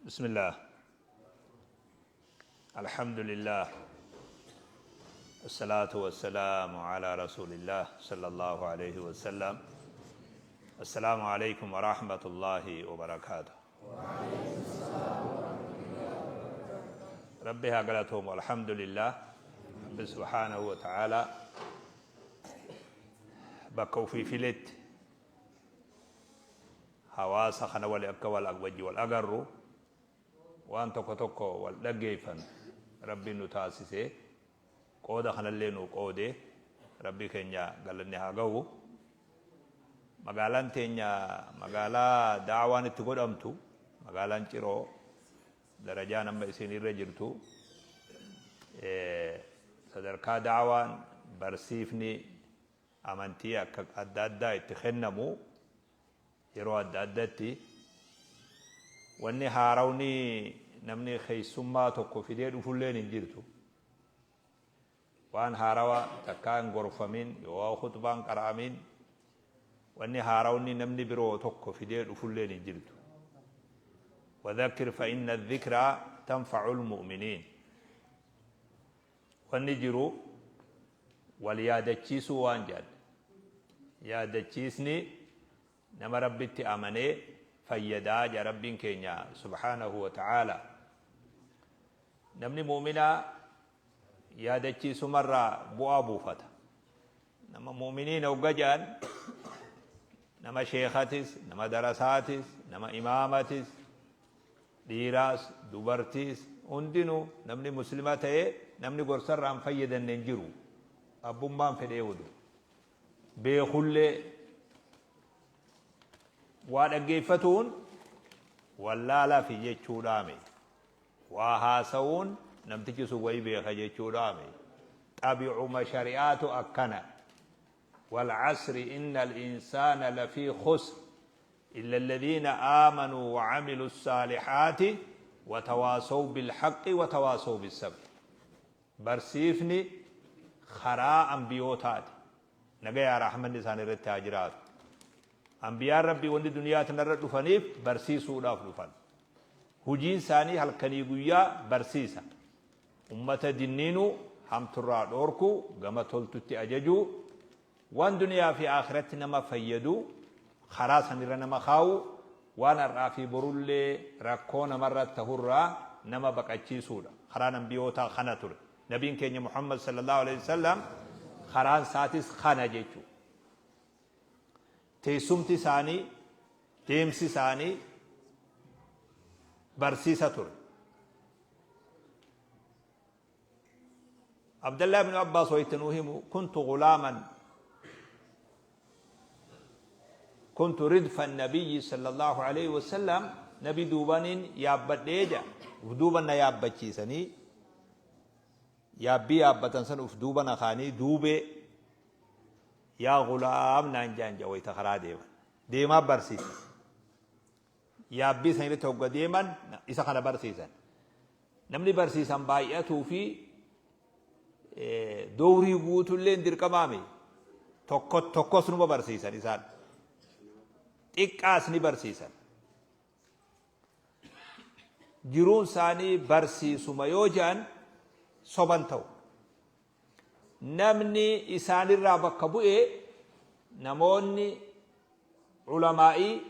بسم الله الحمد لله الصلاة والسلام على رسول الله صلى الله عليه وسلم السلام عليكم ورحمة الله وبركاته ربي هاقلتهم والحمد لله رب سبحانه وتعالى بكوا في فلت Hawaasa kana wali akka wal wajji wal agarru, waan tokko tokko wal dhaggeeffannu Rabbiin nu taasise. Qooda kanallee nuu qoode. Rabbii keenya galanni haa gahu. Magaalaan teenya magaalaa da'awaan itti godhamtu, magaalaan Ciroo darajaan amma isiin irra jirtu sadarkaa da'awaan barsiifni amantii akka adda addaa itti kennamu yeroo adda addatti wanni haarawni namni keessummaa tokko fidee dhufulleen hin jirtu. Waan haarawa takkaa hin gorfamin yoo khutbaan qara'amin wanni haarawni namni biroo tokko fidee dhufulleen hin jirtu. Wadhakkir fa inna dhikraa tanfa'ul mu'miniin. Wanni jiru wal yaadachiisuu waan jedhan. Yaadachiisni nama Rabbitti amanee fayyadaa jedha Rabbiin keenya subhaanahu wa ta'aala. Namni mu'minaa yaadachiisumarraa bu'aa buufata. Nama mu'miniin hogga jedhan nama sheekatis, nama darasaatis, nama imaamatis, Dhiiraas dubartiis hundinuu namni muslima ta'ee namni gorsarraa hin fayyadanne hin jiru. Abbummaan fedhee hudu. Beekullee waa dhaggeeffatuun wallaalafi jechuudhaami. Waa haasawuun namtichi sun wayi beeka jechuudhaami. Xabi'uma shari'aatu akkana. Wal asri innal insaana lafii khusr Illa alladiina aamanuu wa amilu saalihaati wa tawaasaw bilhaqqi wa tawaasaw bissabr. Barsiifni karaa anbiyootaati. Nagayaa rahmanni isaan irratti haa jiraatu. Anbiyaan Rabbii wanni duniyaa tanarra dhufaniif barsiisuudhaaf dhufan. Hujiin isaanii halkanii guyyaa barsiisa. Ummata dinniinuu, hamturraa dhoorkuu, gama toltutti ajajuu, Waan duniyaa fi aakhiratti nama fayyadu karaa sanirra nama kaawu, waan har'aa fi borullee rakkoo namarra tahurraa nama baqachiisuudha. Karaan anbiyootaa kana ture. Nabiin keenya Muhammad sallallahu aleyhi wasallam karaan isaatis kana jechuudha. Teessumti isaanii, deemsi isaanii barsiisa ture. Abdallah ibn Abbas wayta nuu himu kuntu gulaaman kuntu ridfa nabiyyi sallallahu alayhi wasallam nabi duubaniin yaabbadhee jedha uf duuban na yaabbachiisanii yaabbii yaabbatan san uf duuba na kaanii duubee yaa gulaam naan jaan jedha wayta karaa deeman deemaa barsiisa yaabbii san irratti hogga deeman isa kana barsiisan Namni barsiisan baay'atuu fi dowrii guutullee dirqamaami. Tokko tokkos numa barsiisan isaan. Xiqqaas ni barsiisan. Jiruun isaanii barsiisuma yoo jedhan soban ta'u. Namni isaanirraa bakka bu'e namoonni ulamaa'ii,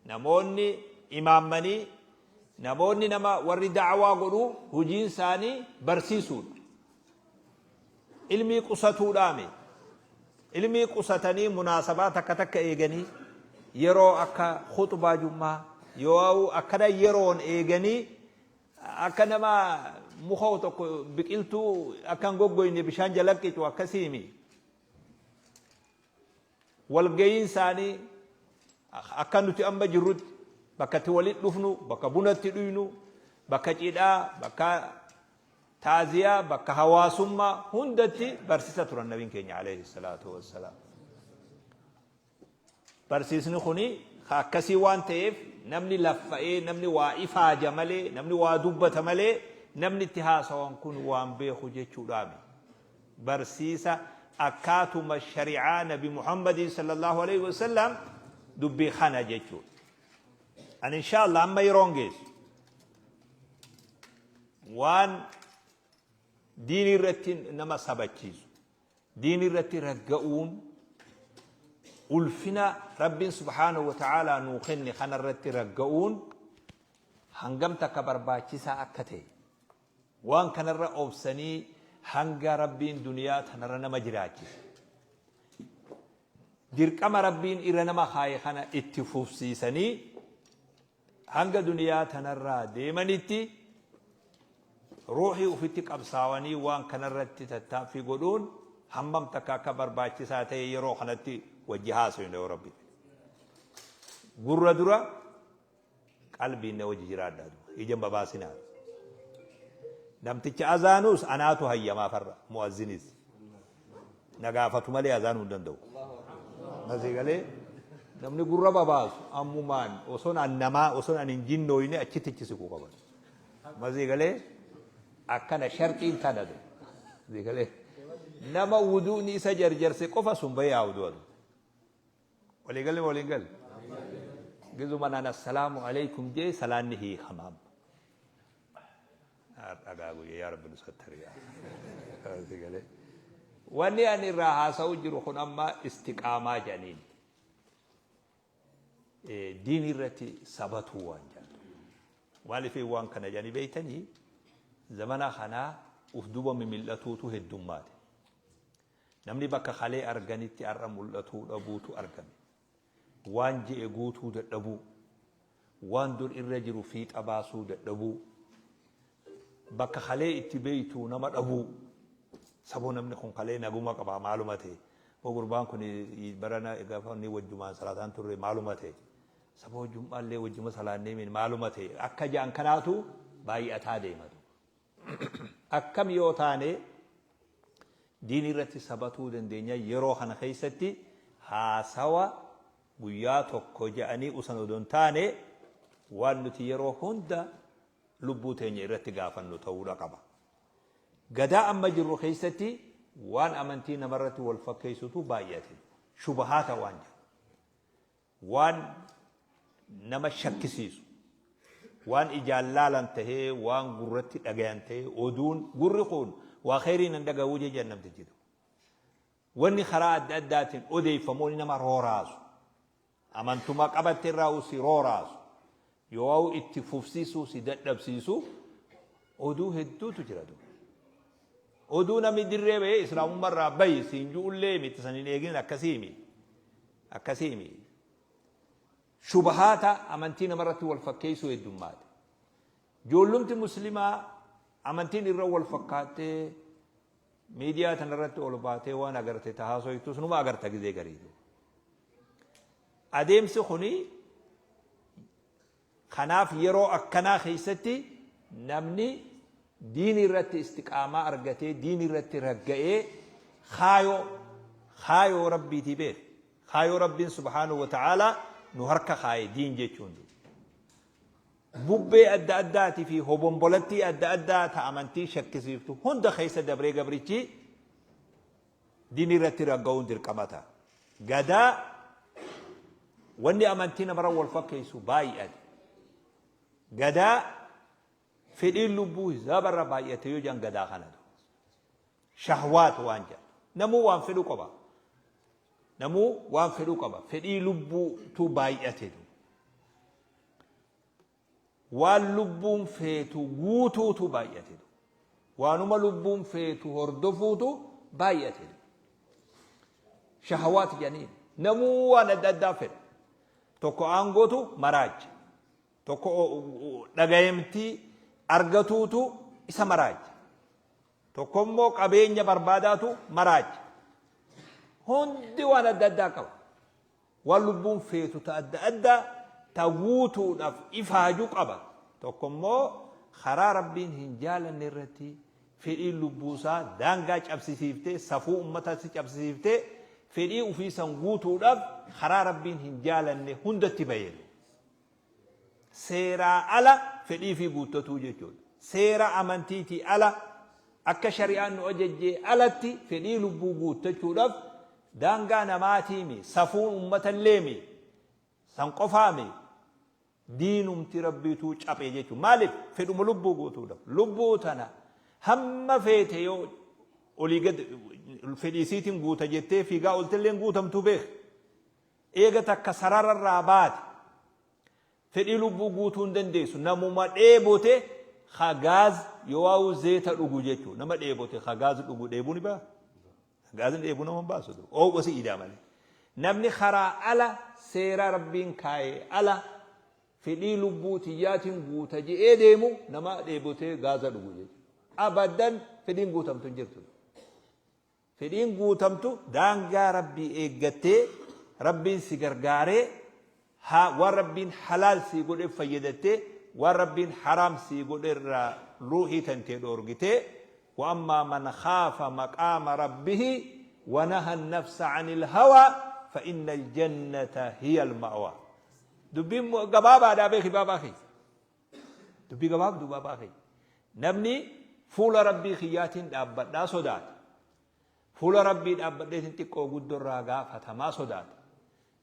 namoonni imaammanii, namoonni nama warri da'awaa godhu hujiin isaanii barsiisuudha. Ilmii qusatuudhaami. Ilmii qusatanii munaasabaa takka takka eeganii yeroo akka khuxbaa jummaa yoo akkana yeroon eeganii Akka nama muka tokko biqiltuu akka hin goggoyne bishaan jala qicu akkasiimi. Walga'iin isaanii akka nuti amma jirrutti bakka itti walitti dhufnu, bakka buna itti dhuynu, bakka cidhaa, bakka taaziyaa, bakka hawaasummaa hundatti barsiisa turan nabiin keenya alayhi salaatu wassalaam. Barsiisni kuni ka akkasii waan ta'eef namni laffa'ee namni waa ifaaja malee namni waa dubbata malee namni itti haasawan kun waan beeku jechuudhaami. Barsiisa akkaatuma shari'aa nabi Muhammadii sallallahu alaihi wasallam dubbii kana jechuudha. Ani insha Allah amma yeroon geessu. Waan diinii irratti nama sabachiisu, diinii irratti ragga'uun ulfina Rabbiin subhaanahu wa ta'aalaa nuu kenne kana irratti ragga'uun hangam takka barbaachisaa akka ta'e, waan kanarra obsanii hanga Rabbiin duniyaa tanarra nama jiraachise, dirqama Rabbiin irra nama kaaye kana itti fufsiisanii hanga duniyaa tanarraa deemanitti ruuhii ufitti qabsaawanii waan kanarratti tattaaffii godhuun hammam takka akka barbaachisaa ta'e yeroo kanatti wajji haasofne yoo Rabbi fedhe. Gurra dura qalbiin na wajji jiraadhaa duuba ija hin babaasinaa. Namticha azaanuus anaatu hayyamaa farra mu'azzinis. Na gaafatu malee azaanuu hin danda'u. Nasii galee namni gurra babaasu ammumaan osoon an namaa osoon an hin jinnooyne achitti achi siquu qaban. Masii galee akkana sharxiin tana du. Masii galee nama wuduun isa jarjarse qofa sun bahee haa wudu'atu. Walii galee waliin galee. Gizuma naan assalaamu alaikum jee salaanni hiikama amma. Dhagaa guyya yaa rabbi nu sattari yaa. Si galee. Wanni ani irraa haasa'u jiru kun amma istiqaamaa jedhaniin. Diin irratti sabatuu waan jedhan. Maaliif waan kana jedhanii beektanii zamana kanaa uf duba mimil'atuutu heddummaate. Namni bakka kalee arganitti har'a mul'atuu dhabuutu argame. Waan je'e guutuu dadhabuu. Waan dur irra jiru fiixa baasuu dadhabuu. Bakka kalee itti beeytu nama dhabuu. Saboo namni kun kalee naguma qabaa maaluma ta'e. Boo gurbaan kun barana gaafa inni wajjumaan salaataan turre maaluma ta'e. Saboo jum'aallee wajjuma salaannee min maaluma ta'e. Akka ja'an kanaatu baay'ataa deema. Akkam yoo taane diinii irratti sabatuu dandeenya yeroo kana keessatti haasawa guyyaa tokko ja'anii usan odoo hin taane waan nuti yeroo hunda lubbuu teenya irratti gaafannu ta'uudha qaba. Gadaa amma jirru keessatti waan amantii namarratti wal fakkeessutu baay'ate. Shubahaata waan jedhu. Waan nama shakkisiisu, waan ijaan laalan tahee, waan gurratti dhagayan tahee, oduun gurri kun waa kheyrii nan dhagahuu jedhan namtichi tokko. Wanni karaa adda addaatiin odeeffamu wanni nama rooraasu, amantuma qabatte irraa si rooraasu, yoo itti fufsiisuu si dadhabsiisu oduu hedduutu jira duuba. Oduu namni dirree bahee islaamummaa irraa bahi siin ju'ullee miti san hin eegin akkasii miti. Akkasii miti. Shubahaata amantii namarratti wal fakkeessuu heddummaate. Ijoollumti muslimaa amantiin irra wal fakkaattee miidiyaa tanarratti ol baatee waan agarte tahaasoytus numa agarta gizee gariitu. Adeemsi kuni kanaaf yeroo akkanaa keessatti namni diinii irratti istiqaamaa argatee diinii irratti ragga'ee kaayoo kaayoo rabbiitii beeke kaayoo rabbiin subhaanahu wa ta'aalaa nu harka kaaye diin jechuun bubbee adda addaatii fi hobombolattii adda addaa ta amantii shakkisiiftu hunda keessa dabree gabrichi Diinii irratti ragga'uun dirqama ta'a. Gadaa wanni amantii namarra wal fakkeessu baay'ate. Gadaa fedhiin lubbuu hisaabarra baay'ate yoo jedhan gadaa kanatu. Shahwaat waan jedhan. Namuu waan fedhu qaba. Namuu waan fedhu qaba. Fedhii lubbuutu baay'ate. Waan lubbuun feetu guutuutu baay'ate. Waanuma lubbuun feetu hordofuutu baay'ate. Shahawaat jedhaniin. Namuu waan adda addaa fedha. Tokko aangootu maraacha. Tokko dhagayamtii argatuutu isa maraacha. Tokko immoo qabeenya barbaadaatu maraacha. Hundi waan adda addaa qaba. Waan lubbuun feetu ta adda addaa ta guutuudhaaf ifaaju qaba. Tokko immoo karaa Rabbiin hin jaalanne irratti fedhiin lubbuu isaa daangaa cabsisiiftee safuu ummataatti cabsisiiftee fedhii ufii san guutuudhaaf karaa Rabbiin hin jaalanne hundatti bayeeru. Seeraa ala fedhii fi guuttatuu jechuudha. Seera amantiitii ala akka shari'aan nu ajajjee alatti fedhii lubbuu guuttachuudhaaf daangaa namaatiimi, safuun ummatalleemi, san qofaami. Diinumti Rabbiituu caphe jechuudha. Maaliif? Fedhuma lubbuu guutuudhaaf. Lubbuu tana hamma feete yoo olii gad fedhii isiitiin guuta jettee fiigaa ooltellee hin guutamtu beeki. Eega takka sarararraa baate fedhii lubbuu guutuu hin dandeessu. Namuma dheebote ka gaaz yoowaa'u zeeta dhugu jechuudha. Nama dheebote ka gaaz dhugu dheebuu ni ba'a. Gaazni dheebuu nama hin baasu. Oowwa si idaa malee. Namni karaa ala seera Rabbiin kaaye ala fedhii lubbuu tiyyaatiin guuta je'ee deemu nama dheebotee gaaza dhugu jechuudha. Abadan fedhiin guutamtu hin jirtu. Fedhiin guutamtu daangaa Rabbii eeggattee Rabbiin si gargaaree haa waan Rabbiin halaal sii godhe fayyadattee waan Rabbiin haraam sii godhe irraa ruuhii tantee dhoorgitee wa ammaa man khaafa maqaama rabbihi wa naha nafsa anil hawaa fa innal jannata hiya al ma'waa. Dubbiin gabaabaadhaa beeki baabaa kiyya. Dubbii gabaabduu baabaa kiyya. Namni fuula Rabbii kiyyaatiin dhaabbadhaa sodaate. Fuula Rabbii dhaabbadheetiin xiqqoo guddoo irraa gaafatamaa sodaate.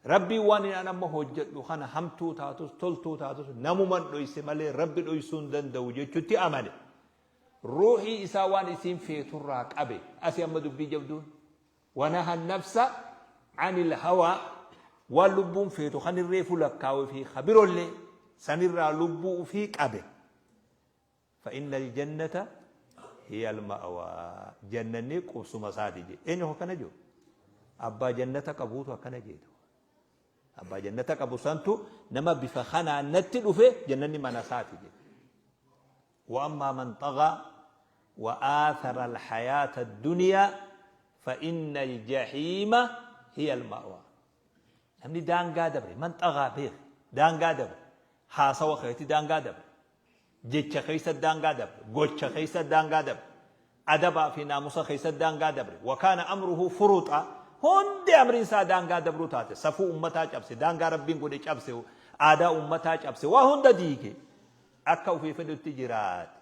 Rabbiin waan an amma hojjedhu kana hamtuu taatus toltuu taatus namuman dhoyse malee Rabbi dhoysuu hin danda'u jechutti amane. Ruuhii isaa waan isiin feeturraa qabe. Asi amma dubbii jabduun. Wanaha nafsa anil hawaa waan lubbuun feetu kan reefu lakkaawe fi kabirollee sanirraa lubbuu ufii qabe. Fa innal jannata hiyal ma'awaa jannanni qubsuma isaati jedhe. Eenyu akkana jiru? Abbaa jannata qabuutu akkana jedhu. Abbaa jannata qabu santu nama bifa kanaan natti dhufe jannanni mana isaati jedhe. Wa ammaa man xagaa wa aathara alhayaata addunyaa fa innal jahiima hiyal ma'awaa. Namni daangaa dabre man xagaa beek daangaa dabre haasawa keetti daangaa dabre Jecha keessa daangaa dabre, gocha keessa daangaa dabre, adabaa fi naamusa keessa daangaa dabre, wa kaana amruhu furuxa, hundi amriin isaa daangaa dabruu taate, safuu ummataa cabse, daangaa Rabbiin godhe cabse, aadaa ummataa cabse, waa hunda diige, akka ofii fedhutti jiraate.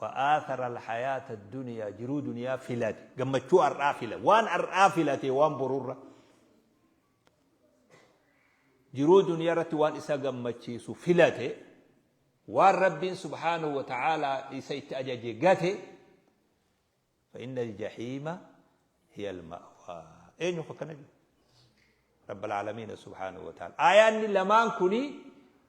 Wa aathara alhayaata addunyaa, jiruu duniyaa filate, gammachuu har'aa filate, waan har'aa filate waan borurra. Jiruu duniyaa irratti waan isa gammachiisu filate, waan Rabbiin subhaanahu wa ta'aalaa isa itti ajaje gate, fa inna aljahiima hiya alma'waa. Eenyu akkana jedhu? Rabbal aalamiina subhaanahu wa ta'ala. Aayaanni lamaan kuni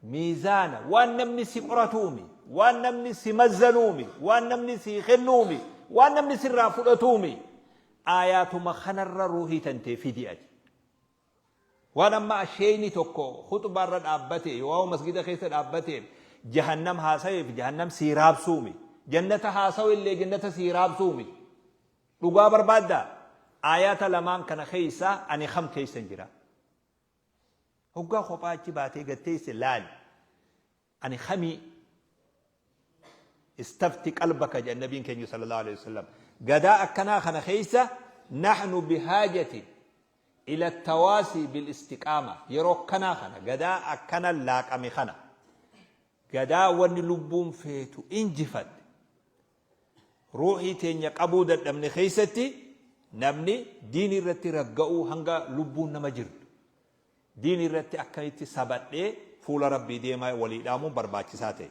miizaana waan namni si qoratuumi, waan namni si mazzanuumi, waan namni si kennuumi, waan namni sirraa fudhatuumi. Aayaatuma kanarra ruuhii tantee fidi ati. Waan amma sheeyni tokko khuxbaa irra dhaabbate yoo masgida keessa dhaabbateef jahannam haasaweef jahannam sii raabsuumi. Jannata haasawe illee jannata sii raabsuumi. Dhugaa barbaaddaa? Aayaata lamaan kana keessa ani kam keessan jira? Hoggaa kophaa achi baatee gad teesse laali. Ani kamii? Istafti qalbaka jedhan nabiin keenya sallallahu alaihi wasallam. Gadaa akkanaa kana keessa nahnu bihaajati ila tawaasii bil istiqaama. Yeroo akkanaa kana gadaa akkana laaqame kana gadaa wanni lubbuun feetu injifatte ruuhii teenya qabuu dadhabne keessatti namni diin irratti ragga'uu hanga lubbuun nama jirtu Diin irratti akkamitti sabadhee fuula Rabbii deemaa walii dhaamuun barbaachisaa ta'e.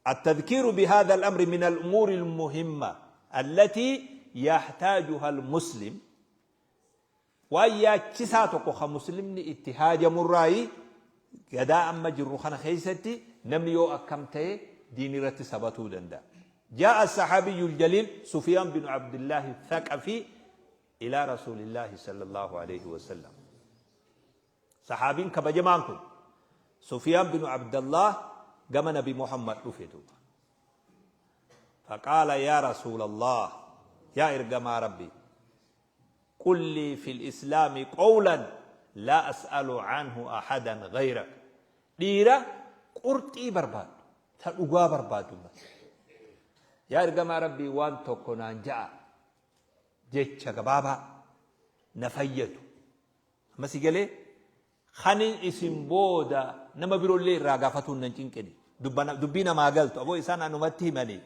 At-tadhkiiru bihaadha al-amri min al-umuuri al-muhimma allatii yahtaajuha al-muslim waan yaachisaa tokko kan muslimni itti haajamurraayi gadaa amma jirru kana keessatti namni yoo akkam ta'e diin irratti sabatuu danda'a. Jaa'a as-sahaabiyyu al-jaliil Sufyaan bin Abdillaahi Thaqafii ilaa Rasuulillaahi sallallaahu aleyhi wa sallam. Sahaabiin kabajamaan kun Sufyaan binu Abdallaah gama Nabi Muhammad dhufe duuba. Faqaala yaa Rasuulallaah yaa ergamaa Rabbii qul lii fil islaami qawlan laa as'alu anhu ahadan ghayrak. Dhiira qurxii barbaaddu ta dhugaa barbaaddu. Yaa ergamaa Rabbii waan tokko naan ja'a jecha gabaabaa na fayyadu. Amma si galee kanin isin booda nama biroollee irraa gaafatuun nan cinqini. Dubbii namaa galtu aboo isaan anumatti himanii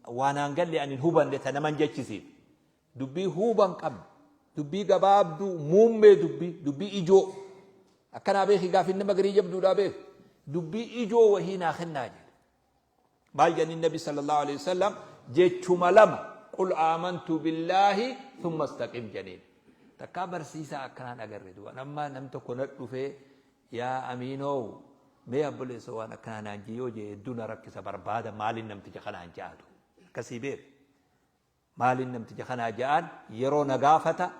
waan aan galle ani hin hubanne ta naman jechisiif. Dubbii huuban qabne dubbii gabaabduu muummee dubbii dubbii ijoo akkanaa beeki gaafin nama garii jabduudhaa beeku. Dubbii ijoo wahii naa kennaa jedhe. Maal jedhaniin Nabi sallallahu alaihi wasallam? Jechuma lama, qul aamantu billaahi thumma istaqim jedhaniin. Takkaa barsiisaa akkanaan agarre du'a. Amma nam tokko na dhufee, yaa amiinoow, mee obboleessa waan akkanaa naan jee yoo jee, hedduu na rakkisa, barbaada maaliin namticha kanaan ja'atu. Akkasii beeku. Maaliin namticha kanaa ja'aan yeroo na gaafata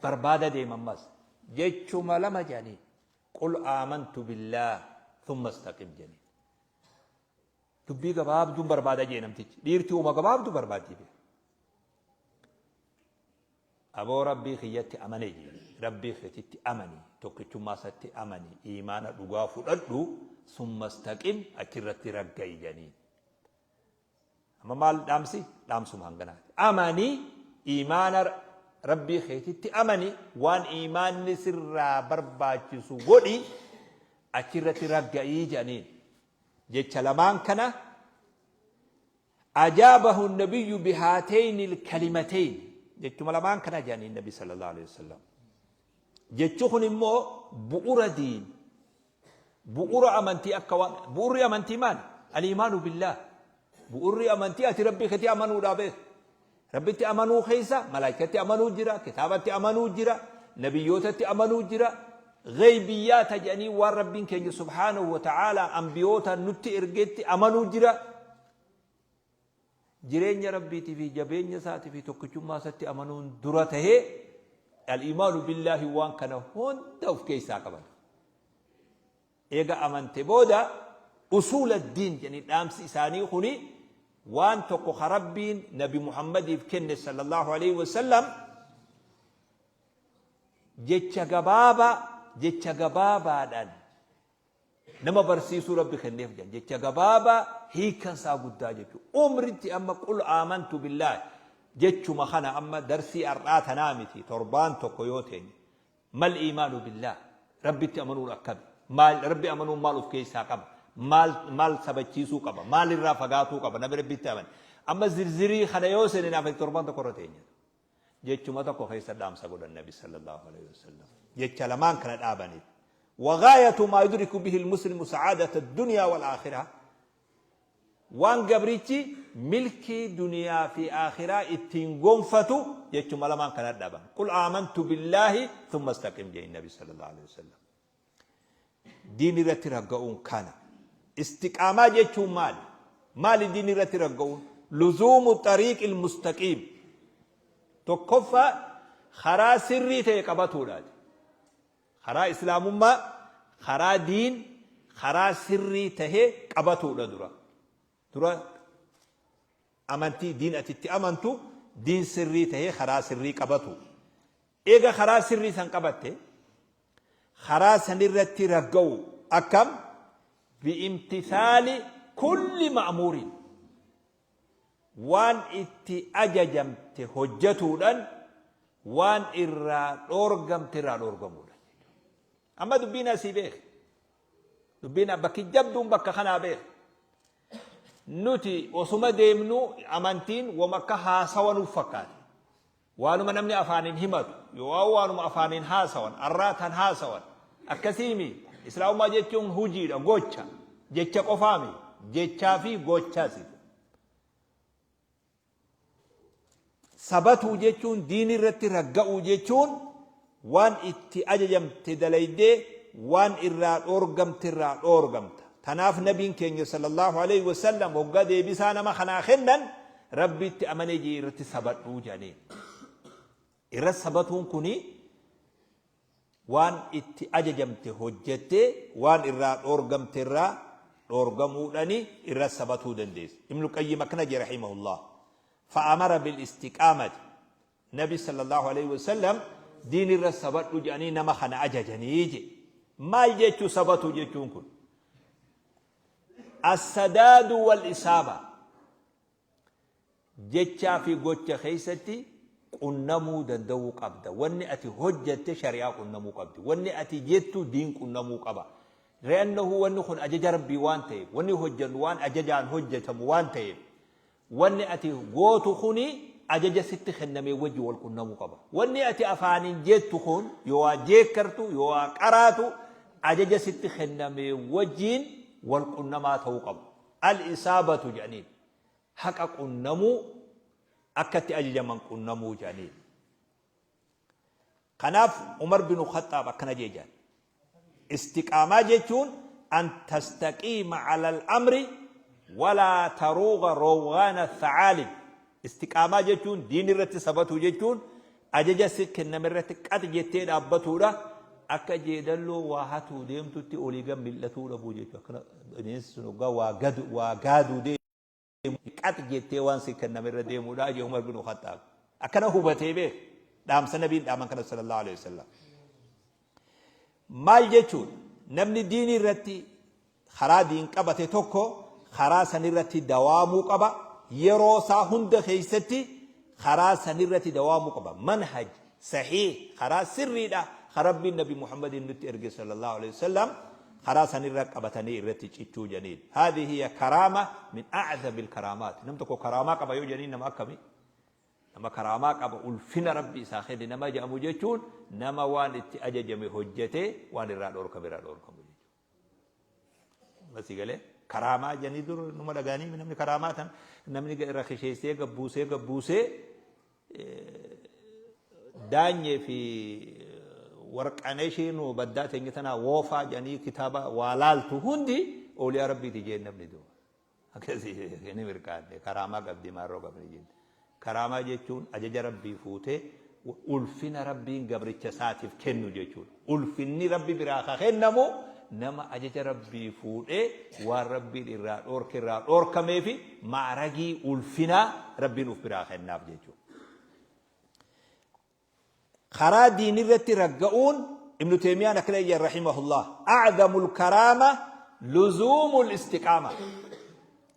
barbaada deema ammas. Jechuma lama jedhaniin. Qul aamantu billaah thumma istaqim jedhaniin. Dubbii gabaabduun barbaada jee namtichi. Dhiirti uma gabaabduu barbaaddi bee. Aboo, Rabbii kiyyatti amane jee. Rabbii keetitti amani. Tokkichummaa isatti amani. Iimaana dhugaa fudhadhu. Summa istaqim, achirratti ragga'i jedhaniin. Amma maal dhaamsi? Dhaamsuma hanganaati. Amani, iimaana Rabbii keetitti amani, waan iimaanni sirraa barbaachisu godhi, achirratti ragga'ii jedhaniin. Jecha lamaan kana ajaabahu nabiyyu bihaateyni kalimateyn, jechuma lamaan kana jedhaniin Nabi sallallahu alaihi wasallam. Jechi kun immoo bu'ura diin, bu'ura amantii. Akka waan bu'urri amantii maali? Al-iimaanu billaah. Bu'urri amantii ati Rabbii keetii amanuudhaa beeku. Rabbitti amanuu keessa malaayikatti amanuu jira, kitaabatti amanuu jira, nabiyyootatti amanuu jira. Gheeybiyyaata jedhanii waan Rabbiin keenya subhaanahu wa ta'aalaa ambiyoota nutti ergetti amanuu jira. Jireenya Rabbiitii fi jabeenya isaatii fi tokkichummaa isatti amanuun dura tahee, al-iimaanu billaahi waan kana hunda of keessaa qabata. Eega amante booda, usuula diin jedhanii dhaamsi isaanii kuni waan tokko ka Rabbiin Nabi Muhammadiif kenne sallallahu alaihi wasallam, jecha gabaabaa, jecha gabaabaadhaan nama barsiisuu Rabbi kenneef jedhan, jecha gabaabaa hiikan isaa guddaa jechuudha. Umritti amma qul aamantu billaahi jechuma kana, amma darsii har'aa tanaa miti, torbaan tokko yoo teenye, mal iimaanu billaah, Rabbitti amanuun akkami, maal Rabbi amanuun, maal of keessaa qaba, maal maal sabachiisuu qaba, maal irraa fagaatuu qaba namni Rabbitti amane, amma zirzirii kana yoo seene naaf torbaan tokko irra teenya. Jechuma tokko keessa dhaamsa godhan Nabi sallallahu alaihi wasallam, jecha lamaan kana dhaabaniif. وغاية ما يدرك به المسلم سعادة الدنيا والآخرة، waan gabrichi milkii duniyaa fi aakhiraa ittiin gonfatu jechuma lamaan kana dhaban, qul aamantu billaahi thumma istaqim jedhin Nabi sallallahu alaihi wasallam. Diin irratti ragga'uun kana. Istiqaamaa jechuun maali? Maali diin irratti ragga'uun? Luzuumu xariiqil mustaqiim. Tokkoffaa, karaa sirrii ta'e qabatuudhaati. Karaa islaamummaa, karaa diin, karaa sirrii tahe qabatuudha dura. Dura amantii diin ati itti amantu diin sirrii tahee karaa sirrii qabatu. Eega karaa sirrii san qabatte, karaa sanirratti ragga'u. Akkam? Bi'imtithaali kulli ma'muurin, waan itti ajajamte hojjatuudhan, waan irraa dhoorgamte irraa dhoorgamuudha. Amma dubbiin asii beeki. Dubbiin bakki jabduun bakka kanaa beeki. Nuti osuma deemnu amantiin wama akka haasawa nuuf fakkaate. Waanuma namni afaaniin himatu, yoo waanuma afaaniin haasawan, arraataan haasawan. Akkasiimi, islaamummaa jechuun hujiidha, gocha. Jecha qofaami. Jechaa fi gochas. Sabatuu jechuun, diin irratti ragga'uu jechuun, waan itti ajajamte dalaydee waan irraa dhoorgamte irraa dhoorgamta. Tanaaf Nabiin keenya sallallahu alaihi wasallam hoggaa deebisaa nama kanaa kennan, Rabbitti amanee jee irratti sabadhuu jedhaniin. Irratti sabatuun kuni waan itti ajajamte hojjettee waan irraa dhoorgamte irraa dhoorgamuudhani irra sabatuu dandeessa. Ibnu Qayyim akkana jedhe rahimahullah. Fa'amara bil istiqaamati. Nabi sallallahu alaihi wasallam diin irra sabadhu jedhanii nama kana ajajanii je. Maal jechuu sabatu jechuun kun? As-sadaadu wal isaaba. Jechaa fi gocha keessatti qunnamuu danda'uu qabda. Wanni ati hojjatte shari'aa qunnamuu qabdi. Wanni ati jettu diin qunnamuu qaba. Li'annahu wanni kun ajaja Rabbii waan ta'eef, wanni hojjannu waan ajajaan hojjetamu waan ta'eef, wanni ati gootu kuni ajaja sitti kenname wajji wal qunnamuu qaba. Wanni ati afaaniin jettu kun, yoo waa jeekkartu, yoo waa qaraatu, ajaja sitti kenname wajjiin wal qunnamaa ta'uu qaba. Al isaabatu jedhaniin. Haqa qunnamuu, akka itti ajajaman qunnamuu jedhaniin. Kanaaf Umar binu Khaxxaab akkana jee jedhan. Istiqaamaa jechuun an tastaqiima ala al-amri walaa taruuga rawgaana tha'aalib. Istiqaamaa jechuun diin irratti sabatuu jechuun ajaja si kenname irratti qax jettee dhaabbatuudha. Akka jeedalloo waa hatuu deemtutti olii gad mil'atuu dhabuu jechuudha. Akkana bineensi sun hoggaa waa gadu waa gaaduu deemu. Qax jettee waan si kenname irra deemuudha jee Umar bin Khaxxaab. Akkana hubatee beek dhaamsa nabiin dhaaman kana sallallahu alaihi wasallam. Maal jechuun namni diinii irratti karaa diin qabate tokko karaa san irratti dawaamuu qaba. Yeroo isaa hunda keessatti karaa san irratti dawaamuu qaba. Manhaj sahiih karaa sirriidha ka Rabbiin nabi Muhammadiin nutti erge sallallahu alaihi wasallam karaa san irra qabatanii irratti cichuu janiin. Haadhi hiya karaama min a'zamil karaamaat. Nam tokko karaamaa qaba yoo janiin nama akkami? Nama karaamaa qaba, ulfina Rabbi isaa kenne nama jedhamu jechuun nama waan itti ajajame hojjetee waan irraa dhoorkame irraa dhoorkamu jechuudha. Basi galee karaamaa jedhanii dur numa dhagaanii namni karaamaa tan namni rakisheessee gabbuusee gabbuusee daanyee fi warqaneeshii nu baddaa teenya tanaa woofaa jedhanii kitaaba waa laaltu hundi ooliyaa rabbiiti jeen namni duuba. Akkasii ni mirqaanne karaamaa qabdi maarroo qabdi jenne. Karaamaa jechuun ajaja Rabbii fuutee ulfina Rabbiin gabricha isaatiif kennu jechuudha. Ulfinni Rabbi biraa ka kennamu nama ajaja Rabbii fuudhee waan Rabbiin irraa dhoorke irraa dhoorkamee fi ma'ragii ulfinaa Rabbiin uf biraa kennaaf jechuudha. Karaa diinirratti ragga'uun Ibnu Teeymiyaan akkana jedhan rahimahullah a'zamul karaama luzuumul istiqaama.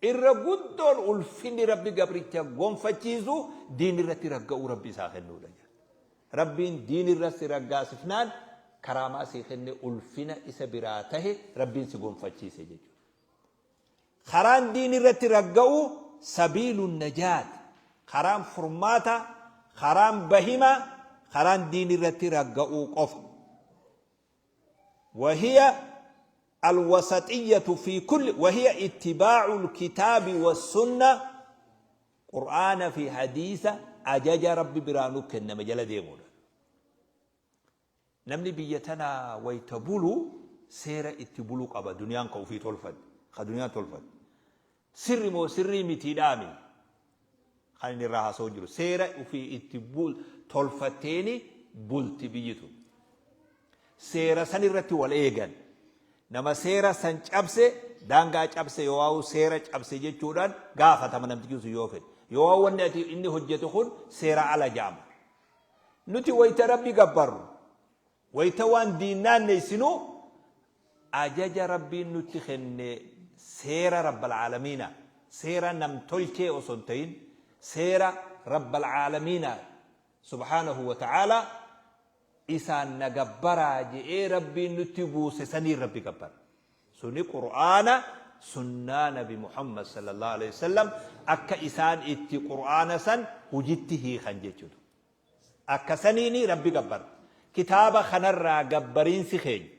Irra guddoon ulfinni Rabbi gabricha gonfachiisu diinirratti ragga'uu Rabbi isaa kennuudha jedha. Rabbiin diinirra si raggaasifnaan karaamaa sii kenne ulfina isa biraa tahe Rabbiin si gonfachiise jechuudha. Karaan diin irratti ragga'uu sabiilun najaat, karaan furmaata, karaan bahima, karaan diin irratti ragga'uu qofa. Wahiya alwasaxiyyatu fi kulli wahiya ittibaa'ul kitaabi wassunna Qur'aana fi hadiisa ajaja Rabbi biraa nu kenname jala deemuudha. Namni biyya tanaa wayta bulu seera itti bulu qaba duniyaan ka ufii tolfatte ka duniyaan tolfatte sirri moo sirrii mitiidhaami kan inni irraa haasa'u jiru seera ufii itti bul tolfatteeni bulti biyyi tun seera san irratti wal eegan nama seera san cabse daangaa cabse yoo waa'u seera cabse jechuudhaan gaafatama namtichi sun yoo fedhe yoo waa'u wanni ati inni hojjetu kun seera ala ja'ama. Nuti wayta Rabbi gabbarru, wayta waan diin naanneysinu, ajaja Rabbiin nutti kenne seera Rabbal Aalamiina, seera nam-tolchee osoo hin tahin, seera Rabbal Aalamiina subhaanahu wa ta'aalaa isaan na gabbaraa je'ee Rabbiin nutti buuse saniin Rabbi gabbarra. Suni Qur'aana, sunnaa nabi Muhammad sallallahu aleyhi wasallam akka isaan itti Qur'aana san hujitti hiikan jechuudha. Akka saniini Rabbi gabbarra. Kitaaba kanarraa gabbariinsi keenya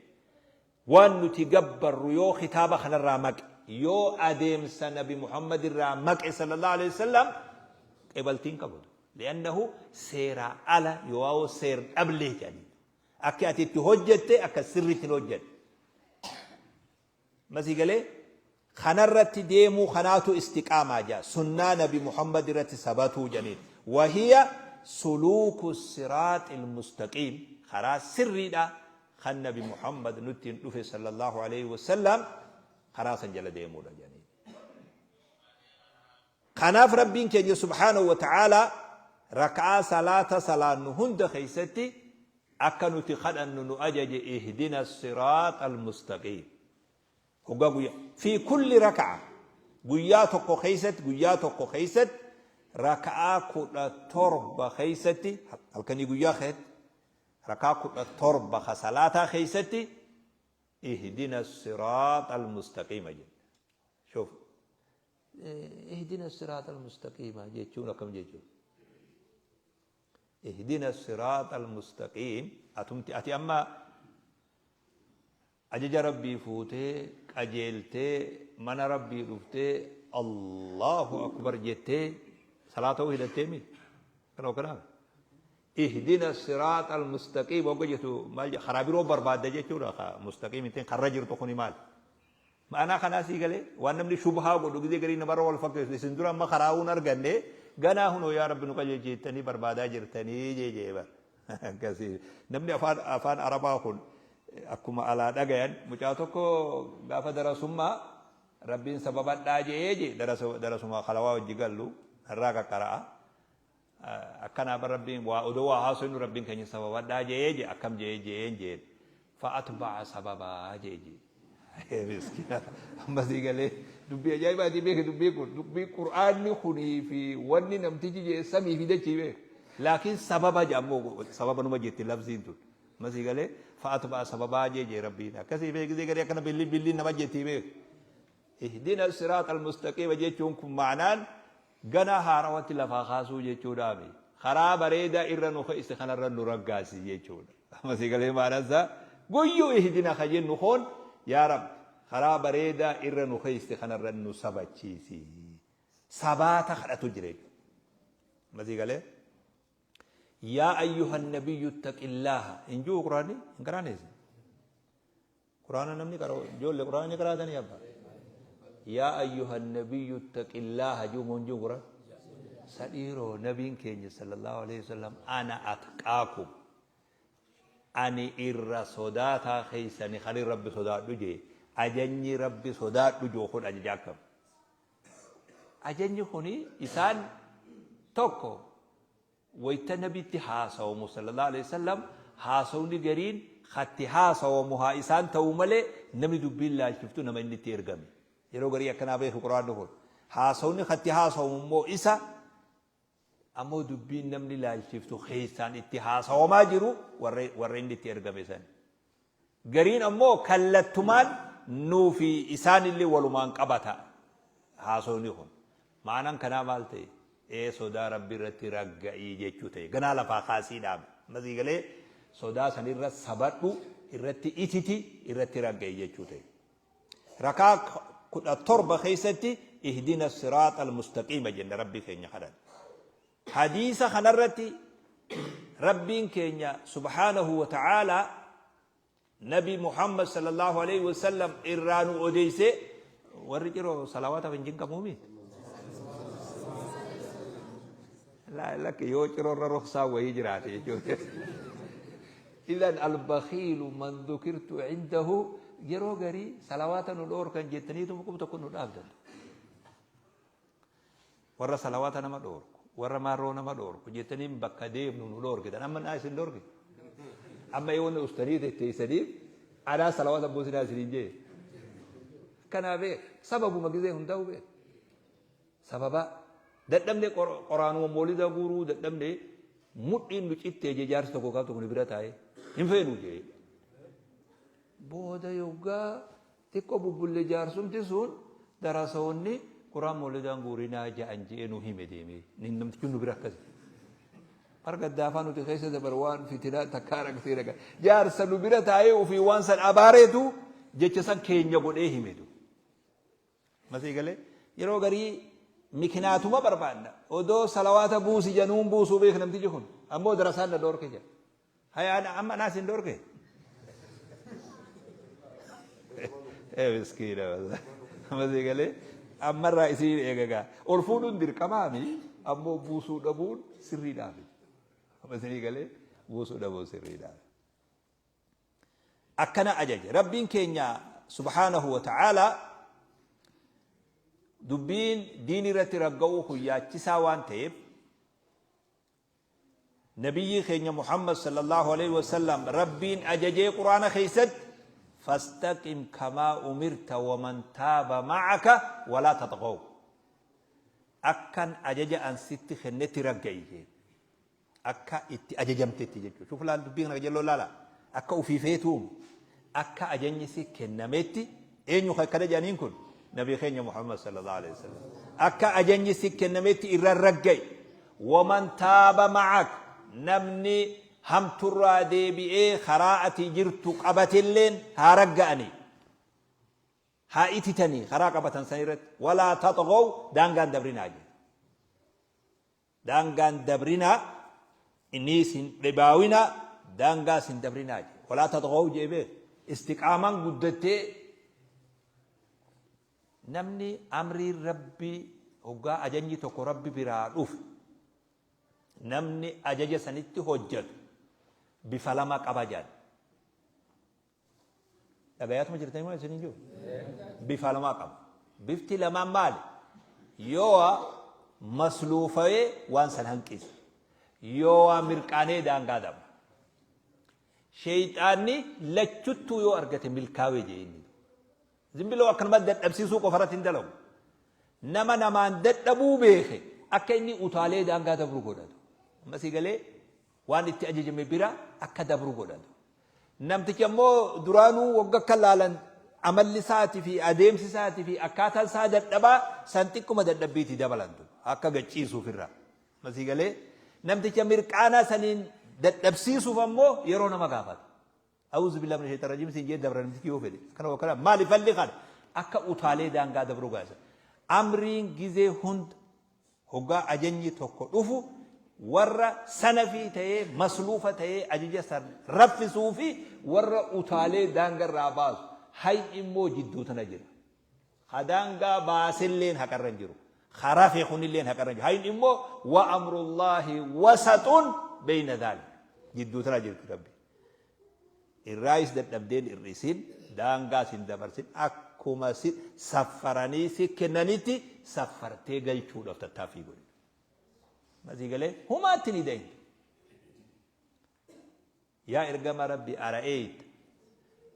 waan nuti gabbarru yoo kitaaba kanarraa maqe, yoo adeemsa nabi Muhammad irraa maqe sallallahu aleyhi wasallam qebaltiin qabu. Li'annahu seeraa ala yoo seer dhablee jedhanii. Akki ati itti hojjette akka sirriitti hin hojjenne. Masii galee kanarratti deemuu kanaatu istiqaamaa jaa. Sunnaa nabi Muhammad irratti sabatuu janiin. Wahiya suluuku siraaxil mustaqiim karaa sirriidha kan nabi Muhammad nutti hin dhufe sallallahu alaihi wasallam karaa san jala deemuudha janiin. Kanaaf Rabbiin keenya subhaanahu wa ta'aalaa rak'aa salaata salaannu hunda keessatti akka nuti kadhannu nu ajaje ihdina siraaxa almustaqiim. Hoggaa guyyaa fi kulli raka'a guyyaa tokko keessatti guyyaa tokko keessatti raka'aa 17 keessatti halkanii guyyaa keessatti raka'aa 17 ka salaataa keessatti ihdina siraaxa almustaqiima jenna. Shuf Ihdina siraaxal mustaqiima jechuun akkam jechuudha? Ihdina siraaxal mustaqiim atumti ati amma Ajaja Rabbii fuutee qajeeltee mana Rabbii dhuftee Allahu Akbar jettee salaata'uu hidhattee mi? Kana kanaa. Ihdina siraaxa almustaqiim hogga jettu maal karaa biroo barbaadda jechuudha. Mustaqiim ittiin karra jirtu kuni maal? Ma'anaa kanaa sii galee waan namni shubhaa godhu gizee garii namarra wal fakkeessu isin dura amma karaa'uun arganne ganaa hunoo yaa Rabbi nu qajeelchi jettanii barbaadaa jirtanii jee jee bar. Akkasii namni afaan afaan Arabaa kun akkuma alaa dhagayan mucaa tokko gaafa darasummaa Rabbiin sababadhaa jee jee darasuma kalawaa wajji gallu irraa qaqqara'a. Akkanaa bar Rabbiin waa odoo waa haasofnu Rabbiin keenya sababadhaa jee jee akkam jee jeen jeen fa'atba'a sababaa jee jee. Miskiina amma sii galee dubbii ajaa'ibaatii beeki dubbii kun dubbii qur'aanni kunii fi wanni namtichi jee samii fi dachii beek laakiin sababa jee ammoo sababa numa jetti labsiin tun amma sii galee fa'atba'a sababaa jee jee Rabbiin akkasii beeki sii galee akkana billi billi nama jettii beek. Ihdina siraaxal mustaqiima jechuun kun ma'anaan Ganaa haarawatti lafaa kaasuu jechuudhaami. Karaa bareedaa irra nu keesse kanarra nu raggaasi jechuudha. Amma sii galee maanaan isaa guyyuu ihdina ka jennu koon yaa Rabbi karaa bareedaa irra nu keesse kanarra nu sabachiisi. Sabaata kadhatu jira jechuudha. Amma sii galee yaa ayyuhan nabiyyu ittaqillaaha hin jiru quraanni hin qaraaneessi. Quraana namni qara'u ijoollee quraana ni qaraatanii abba. Yaa ayyuhan nabiyyu ittaqillaaha jiru moo hin jiru quraan? Sadhiiroo nabiin keenya sallallahu alaihi wasallam ana atqaakum ani irra sodaataa keessani kan rabbi sodaadhu jee ajajni rabbi sodaadhu jiru kun ajaja akkam? Ajajni kuni isaan tokko Wayta Nabitti haasawamu sallallaahu aleyhi wasallam haasawni gariin ka itti haasawamu haa isaan ta'uu malee namni dubbiin laalchiftu nama inni itti ergame. Yeroo garii akkanaa beeki Qur'aanni kun. Haasawni ka itti haasawamu immoo isa ammoo dubbiin namni laalchiftu keessaan itti haasawamaa jiru warra warra inni itti ergame san. Gariin ammoo kallattumaan nuu fi isaanillee walumaan qabata haasawni kun. Ma'anaan kanaa maal ta'e? Ee sodaa Rabbi irratti ragga'ii jechuu ta'e. Ganaa lafaa kaasii dhaame. Amma sii galee sodaa sanirra sabadhu irratti ititi irratti ragga'i jechuu ta'e. Rakaa 17 keessatti ihdina siraaxa almustaqiima jenna Rabbi keenya kadhanna. Hadiisa kanarratti Rabbiin keenya subhaanahu wa ta'aalaa Nabi Muhammad sallallahu alaihi wasallam irraa nu odeeyse warri ciroo salawaataaf hin jinqamuumi. Lakki yoo ciroorra ruksaa wayii jiraate jechuudha. Idan albakhiilu man dhukirtu indahu yeroo garii salawaata nu dhoorkan jettaniitu qub tokko nu dhaabdan. Warra salawaata nama dhoorku, warra maarroo nama dhoorku jettanii bakka deemnu nu dhoorkitan. Amma naa isin dhoorki. Amma yoo wanni ustanii tetteessaniif anaa salawaata buusinaa isiniin jee. Kanaa beek sababuma gizee hundaa'u beek. Sababa dadhabne qoraanuma moolida guuruu dadhabne mudhiin nu cittee jee jaarsi tokko gaaf tokko nu bira taa'ee hin feenu jee. Booda yoggaa xiqqo bubbulle jaarsumti sun darasoonni Quraan mawlidaan guurinaa ja'an je'ee nu hime deemee. Namtichi nu bira akkas. Bar gaddaafaa nuti keessa dabar waan fitinaa takkaa raksee dhaga. Jaarsa nu bira taa'ee ofii waan san abaareetu jecha san keenya godhee himetu. Masii galee yeroo garii mikinaatuma barbaadna. Odoo salawaata buusi januun buusuu beek namtichi kun. Ammoo darasaan na dhoorke jedha. Haya ana amma naas hin dhoorke. Ee miskiina wallahi. Masii galee ammarraa isiin eegagaa. Ol fuudhuun dirqamaami ammoo buusuu dhabuun sirriidhaafi. Masii galee buusuu dhabuun sirriidhaafi. Akkana ajaje Rabbiin keenya subhaanahu wa ta'aalaa dubbiin diin irratti ragga'uu kun yaachisaa waan ta'eef Nabiyyii keenya Muhammad sallallahu alaihi wasallam Rabbiin ajajee Qur'aana keessatti fastaqim kamaa umirta waman taaba ma'aka walaa taxghaw akkan ajaja an sitti kennetti ragga'i jeen akka itti ajajamtetti jechuudha. Shuf laal dubbii kana qajeelloo laala. Akka ofii feetuum akka ajajni si kennametti eenyu kan akkana jedhaniin kun nabii keenya Muhammad sallallahu alaihi wasallam. Akka ajajni si kennametti irra ragga'i. Waman taaba ma'ak namni hamturraa deebi'ee karaa ati jirtu qabatelleen haa ragga'anii. Haa ititanii karaa qabatan san irratti. Walaa taxghaw, daangaan dabrinaa jedhe. Daangaan dabrinaa, inniis hin dhibaawinaa, daangaas hin dabrinaa jedhe. Walaa taxghaw jedhe beek. Istiqaamaan guddattee namni amriin Rabbi hoggaa ajajni tokko Rabbi biraa dhufe namni ajaja sanitti hojjatu bifa lama qaba jedhan. Dhagayaatuma jirtanii moo isin hin jiru? Bifa lama qaba. Bifti lamaan maali? Yoo masluufawee waan san hanqise. Yoo mirqaanee daangaa daba. Sheeyxaanni lachuttuu yoo argate milkaawee jee inni. Zimbiloo akkanuma dadhabsiisuu qofarratti hin dalagu. Nama namaan dadhabuu beeke akka inni utaalee daangaa dabru godhatu. Amma sii galee waan itti ajajame bira akka dabru godhatu. Namtichi ammoo duraanuu wagga akka laalan amalli isaatii fi adeemsi isaatii fi akkaataan isaa dadhabaa san xiqquma dadhabbiitii dabalantu akka gachiisuuf irraa. Amma sii galee namticha mirqaanaa saniin dadhabsiisuuf ammoo yeroo nama gaafata. A'uuzu billaahi mina shayxaani rajiim siin jee dabra namtichi yoo fedhe. Akkana wakkana maali falli kana akka utaalee daangaa dabruu gaasa. Amriin gizee hunda hoggaa ajajni tokko dhufu warra sanafii ta'ee masluufa ta'ee ajaja san raffisuu fi warra utaalee daangarraa baasu hayni immoo jidduu tana jira. Ka daangaa baaselleen haqarra hin jiru. Ka rafe kunilleen haqarra hin jiru. Hayni immoo wa amrullaahi wasaxun beeyna dhaalik. Jidduu tana jirti Rabbi. Irraayis dadhabdeen hir'isin, daangaas hin dabarsin, akkuma si saffaranii si kennanitti saffartee galchuudhaaf tattaaffii godhi. Masii galee humaatti ni dahin. Yaa ergama Rabbi ara'eeyta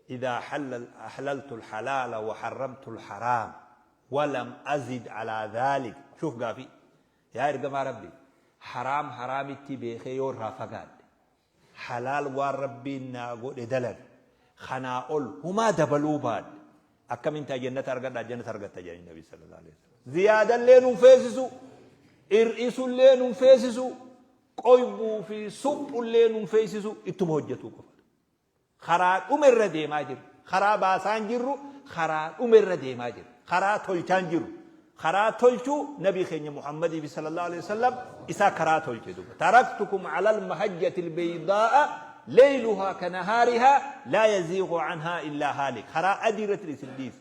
idhaa ahlaltu alhalaala wa harramtu alharaam wa lam azid alaa dhaalik. Shuuf gaafii. Yaa ergamaa Rabbi haraam haraamitti beekee yoo irraa fagaadhe halaal waan Rabbiin naa godhe dalage kanaa ol humaa dabaluu baadhe akkamiin ta'a jannata argadhaa jannata argatta jedhanii Nabi sallallahu alaihi wasallam. Ziyaadallee nun feesisu hir'isullee nun feesisu qoybuu fi suphullee nun feesisu ittuma hojjetuu qofa. Karaa dhume irra deemaa jirra. Karaa baasaa hin jirru, karaa dhume irra deemaa jirra. Karaa tolchaa hin jirru. Karaa tolchuu Nabii keenya Muhammadii fi sallallahu alaihi wasallam isaa karaa tolche duuba. Taraktukum alal mahajjati albaydaa'a layluhaa kanahaarihaa laa yaziighu anhaa illaa haalik. Karaa adii irratti isin dhiise.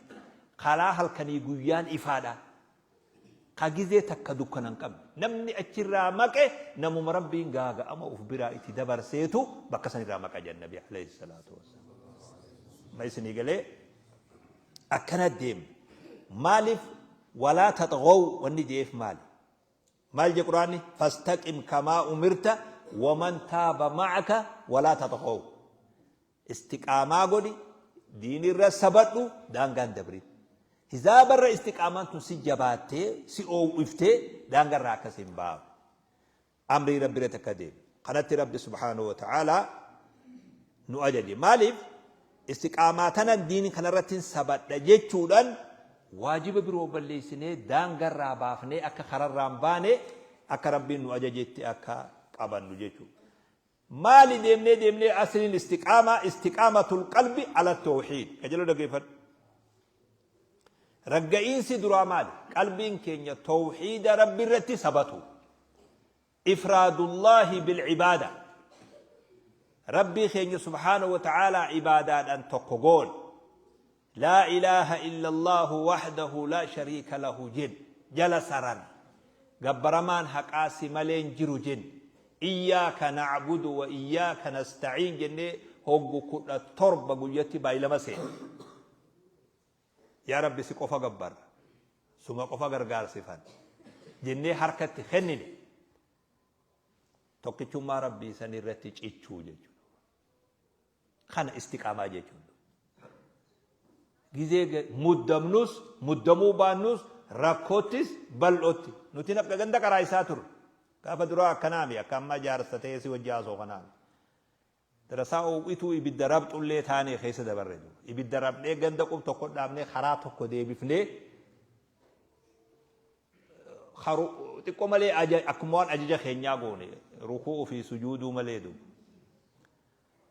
Karaa halkanii guyyaan ifaadha. Ka gizee takka dukkana hin qabne. Namni achirraa maqe namuma Rabbiin gaaga'ama uf biraa itti dabarseetu bakka sanirraa maqa jedhan Nabi alayhi salaatu wassalaam. Amma isinii galee akkana deemna. Maaliif walaa taxghaw wanni je'eef maali? Maal je Qur'aanni? Fastaqim kamaa umirta waman taaba ma'aka walaa taxghaw. Istiqaamaa godhi, diinirra sabadhu, daangaa hin dabrin. Hizaabarra istiqaamaan tun si jabaattee, si oowwiftee daangarraa akka si hin baafne. Amrii Rabbi irratti akka deemu. Kanatti Rabbi subhaanahu wa ta'aalaa nu ajaje. Maaliif? Istiqaamaa tanan diini kanarratti hin sabadha jechuudhaan waajiba biroo balleessinee daangarraa baafnee akka kararraa hin baane akka Rabbiin nu ajajetti akka qabannu jechuudha. Maali deemnee deemnee asliin istiqaamaa istiqaamatul qalbi ala tawxiid qajeeloo dhaggeeffadhu. Ragga'iinsi duraa maali? Qalbiin keenya tawxiida Rabbi irratti sabatu. Ifraadullaahi bil ibaada. Rabbii keenya subhaanahu wa ta'aalaa ibaadaadhaan tokko goone. Laa ilaaha illallaahu wahdahu laa shariika lahu jenna. Jala sararra. Gabbaramaan haqaa si malee hin jiru jenna. Iyyaaka na'budu wa iyyaaka nasta'iin jennee hoggu 17 guyyatti baay'ilama seenna. Yaa Rabbi si qofa gabbarra. Suma qofa gargaarsifanna. Jennee harka itti kennine. Tokkichummaa Rabbii san irratti cichuu jechuudha. Kana istiqaamaa jechuun. Gizee muddamnus muddamuu baannus rakkoottis bal'ootti. Nuti nafqa ganda karaa isaa turre. Gaafa duraa akkanaami akka ammaa jaarsa ta'ee si wajji haasoo kanaami. Darasaa oowwituu ibidda rabxullee taanee keessa dabarre. Ibidda rabnee ganda qub tokko dhaabnee karaa tokko deebifnee xiqqoo malee akkuma waan ajaja keenyaa goone ruku'uu fi sujuuduu malee duuba.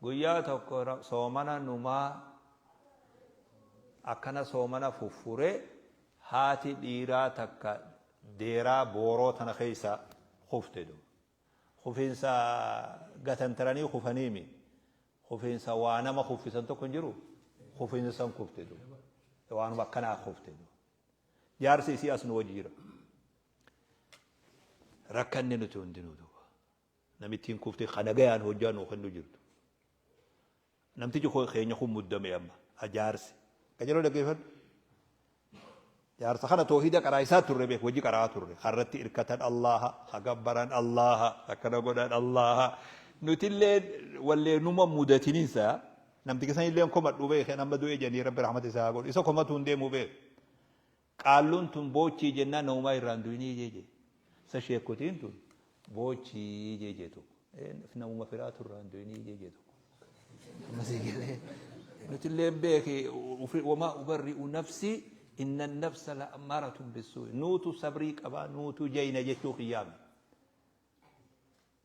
Guyyaa tokko soomana numaa akkana soomana fuffure haati dhiiraa takka deeraa booroo tana keessa kufte duuba. Kufiinsa gatantaranii kufaniimi. Kufiinsa waa nama kuffisan tokko hin jiru. Kufiinsa san kufte duuba. Waanuma akkanaa kufte duuba. Jaarsi isii as nu wajji jira. Rakkanne nuti hundinuu duuba. Namittiin kuftee ka nagayaan hojjaa nuu kennu jirtu. Namtichi keenya kun muddame amma. Jaarsi. Qajeeloo dhaggeeffadhu. Jaarsa kana toohida qaraa isaa turre beek wajji qaraa turre. Karratti irkatan Allaha, ka gabbaran Allaha, akkana godhan Allaha. Nutillee wallee numa mudatiniinsa namtichi sanillee komadhu beekeen amma du'e jedhanii rabbi rahmata isaa haa godhu. Isa komatu hin deemu beek. Qaalluun tun boochii jennaan namumaa irraa hin du'inii jee jee. Isa sheekkotiin tun boochii jee jee tokko. Namuma firaatu irraa hin du'inii jee jee tokko. Amma sii galee. Nutillee beeki wamaa ubarri'u nafsii inna nafsa la ammaaratun bissuu. Nuutu sabrii qabaa nuutu jayna jechuu kiyyaami.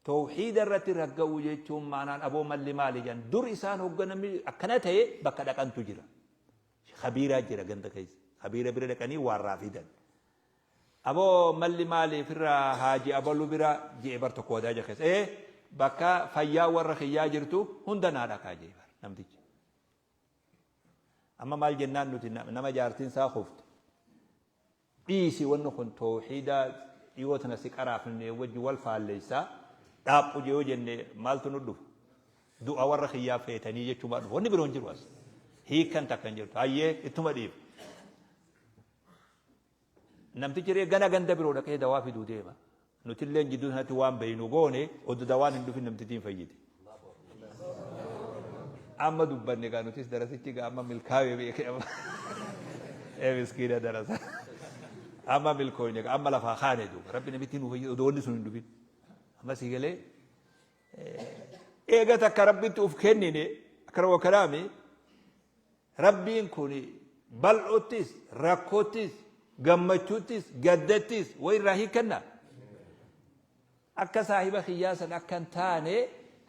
Tawhiida irratti ragga'uu jechuun maanaan aboo malli maali jedhan dur isaan hogga namni akkana ta'e bakka dhaqantu jira. Khabiiraa jira ganda keessa. Khabiira bira dhaqanii waa irraa fidan. Aboo malli maali firra haaji abalu bira je'e bar tokko wadaaja keessa. Ee bakka fayyaa warra kiyyaa jirtu hunda naa dhaqaa je'e bar namtichi. Amma maal jennaan nuti nama jaartiin isaa kufte. Dhiisi wanni kun towhiida dhiyoo tana si qaraafne wajji wal faalleysa dhaaphu yoo jenne maaltu nu dhufa? Du'a warra kiyyaa feetanii jechumaa dhufa. Wanni biroo hin jiru as. Hiikkan takka hin jirtu. Hayyee ittuma dhiif. Namtichi ree gana ganda biroo dhaqee dawaa fiduu deema. Nutilleen jidduu sanatti waan beeynu goone oddu dawaan hin dhufin namtittiin fayyite. Amma dubbanne gaa nutis darasichi gaa amma milkaa'ee beeke amma. Ee miskiina darasa. Amma milkooyne gaa amma lafaa kaane duuba rabbi namitti nu fayyise odoo wanni sun hin dhufin. Amma sii galee eega takka rabbitti uf kennine akkana wakalaami Rabbiin kun bal'oottis, rakkoottis, gammachuuttis, gaddattis wa irraa hiikkanna. Akka saahiba kiyyaa san akka hin taane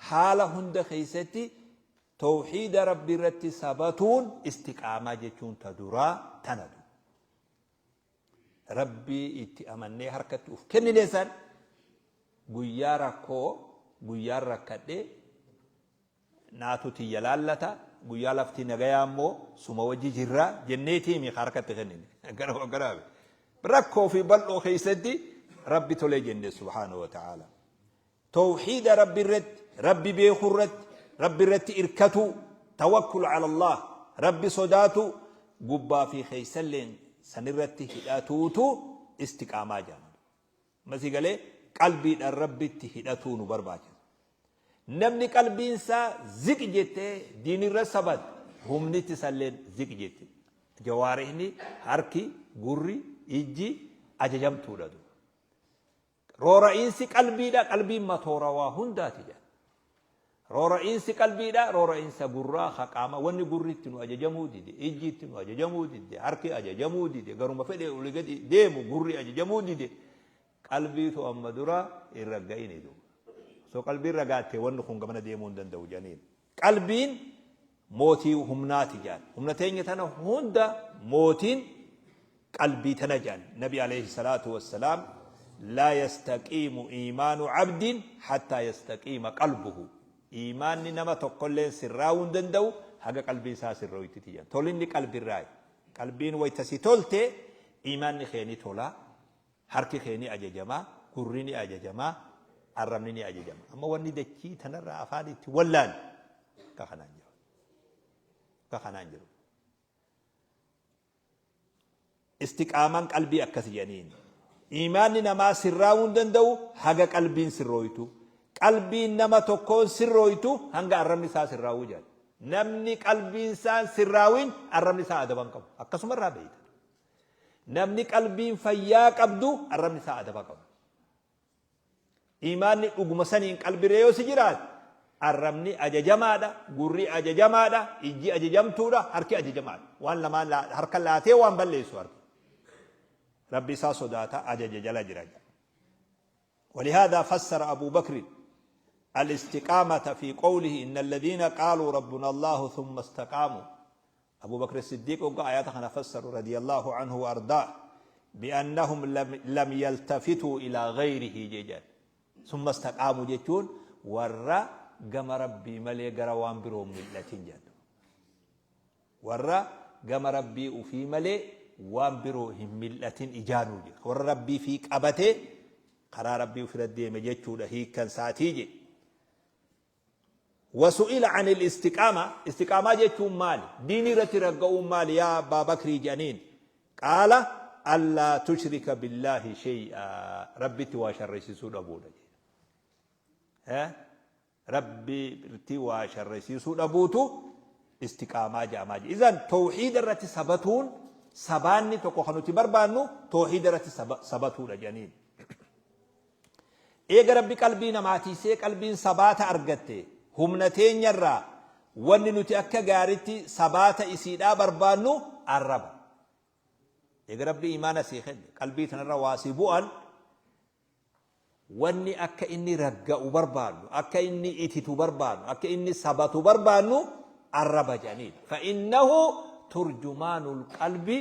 haala hunda keessatti tawhiida Rabbi irratti sabatuun istiqaamaa jechuun ta duraa tana du. Rabbii itti amannee harkatti uf kennine san guyyaa rakkoo guyyaan rakkadhe naatu tiyya laallata guyyaa lafti nagayaa immoo suma wajji jirra jenneetiimi ka harkatti kennine gara garaabe rakkoo fi bal'oo keessatti rabbi tolee jenne subhaanahu wa ta'ala tawhiida rabbi irratti rabbi beekuu irratti rabbi irratti irkatuu tawakkul ala Allah rabbi sodaatu gubbaa fi keessalleen sanirratti hidhatuutu istiqaamaa jedhama. Masii galee qalbiidhaan rabbitti hidhatuu nu barbaachisa. Namni qalbiin isaa ziq jettee diinirra sabat humnitti isalleen ziq jetti. Jawaarihni harki gurri ijji ajajamtuudha duuba. Roora'iinsi qalbiidha, qalbiin matoora waa hundaati jedha. Roora'iinsi qalbiidha, roora'iinsa gurraa ka qaama wanni gurri itti nu ajajamuu dide, ijji itti nu ajajamuu dide, harki ajajamuu dide, garuma fedhe olii gadi deemu gurri ajajamuu dide. Qalbiitu amma dura hin ragga'ini duuba. Osoo qalbiin ragaatte wanni kun gamana deemuu hin danda'u jedhaniin. Qalbiin mootii humnaati jedhan. Humna teenya tana hunda mootiin qalbii tana jedhan. Nabi alayhi salaatu wassalaam laa yastaqiimu iimaanu abdin hattaa yastaqiima qalbuhu. Iimaanni nama tokkolleen sirraawuu hin danda'u haga qalbiin isaa sirrooytiti jedhan. Tolinni qalbirraayi. Qalbiin wayta si tolte iimaanni kee ni tola. Harki kee ni ajajama, gurri ni ajajama, arrabni ni ajajama. Amma wanni dachii tanarraa afaan itti wallaale akka kanaan jiru. Akka kanaan jiru. Istiqaamaan qalbii akkasi jedhaniin. Iimaanni namaa sirraa'uu hin danda'u haga qalbiin sirrooytu. Qalbiin nama tokkoon sirrooytu hanga arrabni isaa sirraa'uu jedhan. Namni qalbiin isaa sirraawin arrabni isaa adaba hin qabu. Akkasuma irraa beeyta. Namni qalbiin fayyaa qabdu arrabni isaa adaba qaba. Iimaanni dhuguma saniin qalbiree yoo si jiraate arrabni ajajamaadha, gurri ajajamaadha, ijji ajajamtuudha, harki ajajamaadha. Waan lamaan harka laatee waan balleessu harki. Rabbi isaa sodaata ajaja jala jira. ولهذا فسر أبو بكر Al-istiqaamata fi qawlihi inna alladhiina qaaluu rabbuna Allahu thumma istaqaamu. Abu Bakr Siddiiq hoggaa ayaata kana fassaru radiyallahu anhu wa ardaa bi'annahum lam yaltafituu ilaa ghayrihi jee jedhan. Summa istaqaamu jechuun warra gama Rabbii malee gara waan biroo hin mil'atin jedhan. Warra gama Rabbii ufii malee waan biroo hin mil'atin ijaanuu jedha. Warra Rabbii fii qabatee karaa Rabbii ufirra deeme jechuudha hiikkan isaatii jedhe. Wasu'ila anil istiqaama, istiqaamaa jechuun maali? Diinii irratti ragga'uun maali yaa Abbaa Bakrii jedhaniin. Qaala allaa tushrika billaahi shay'a, Rabbitti waa sharrisiisuu dhabuudha jedhe. Rabbitti waa sharrisiisuu dhabuutu istiqaamaa jedhamaa jedhe. Izan tawhiida irratti sabatuun sabaanni tokko kan nuti barbaannu tawhiida irratti sabatuudha jedhaniin. Eega Rabbi qalbii namaa tiysee qalbiin sabaata argatte, humna teenyarraa wanni nuti akka gaaritti sabaata isiidhaa barbaannu arraba. Eega Rabbi iimaana sii kenne, qalbii tanarra waa sii bu'an, wanni akka inni ragga'u barbaannu, akka inni ititu barbaannu, akka inni sabatu barbaannu arraba jedhaniin. Fa'innahu turjumaanul qalbi,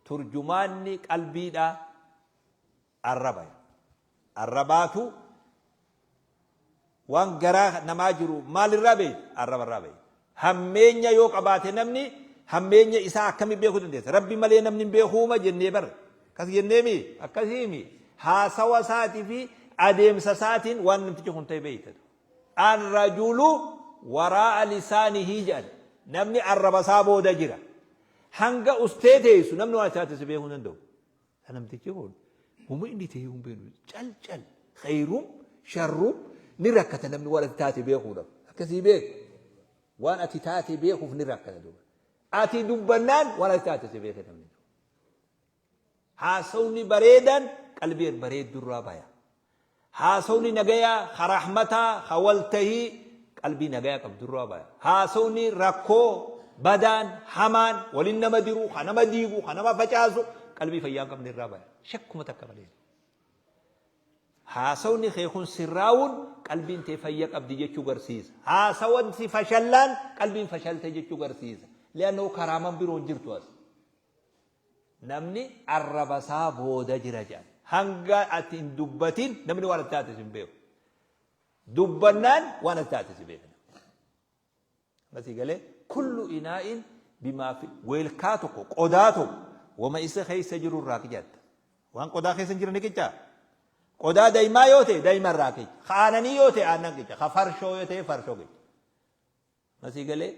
turjumaanni qalbiidha arraba. Arrabaatu waan garaa namaa jiru maalirraa beeyta? Arrabarraa beeyta. Hammeenya yoo qabaate namni hammeenya isaa akkami beekuu dandeessa? Rabbi malee namni hin beekuuma jennee bar. Akkas jenneemi? Akkasiimi. Haasawa isaatii fi adeemsa isaatiin waan namtichi kun ta'e beeyta. Arrajulu waraa'a lisaanihii jedhan. Namni arraba isaa booda jira. Hanga ustee teessu namni waan isaati si beekuu hin danda'u. Namtichi kun homa inni ta'e hin beeknu cal cal khayrum sharrum ni rakkata namni waan ati taate beekuudhaaf akkasii beeku waan ati taate beekuuf ni rakkata duuba ati dubbannaan waan ati taate si beeke namni haasawni bareedan qalbii bareeddurraa baya haasawni nagayaa ka rahmataa ka waltahii qalbii nagayaa qabdurraa baya haasawni rakkoo badaan hamaan walin nama diru ka nama diigu ka nama facaasu qalbii fayyaa hin qabne irraa baya shakkuma takka malee haasawni kee kun sirraawun qalbiin tee fayya qabdi jechuu garsiisa haasawan si fashallaan qalbiin fashalte jechuu garsiisa li'annoo karaaman biroo hin jirtu as Namni arraba isaa booda jira jedhan. Hanga ati hin dubbatin namni waan ati taate si hin beeku. Dubbannaan waan ati taate si beeka. Masii galee kullu inaa'in bimaa fi weelkaa tokko qodaa tokko wama isa keessa jiru irraa qicatta. Waan qodaa keessa hin jiru ni qicaa. Qodaa daa'imaa yoo ta'e daa'ima irraa qica. Ka aananii yoo ta'e aannan qica. Ka farshoo yoo ta'e farshoo qica. Masii galee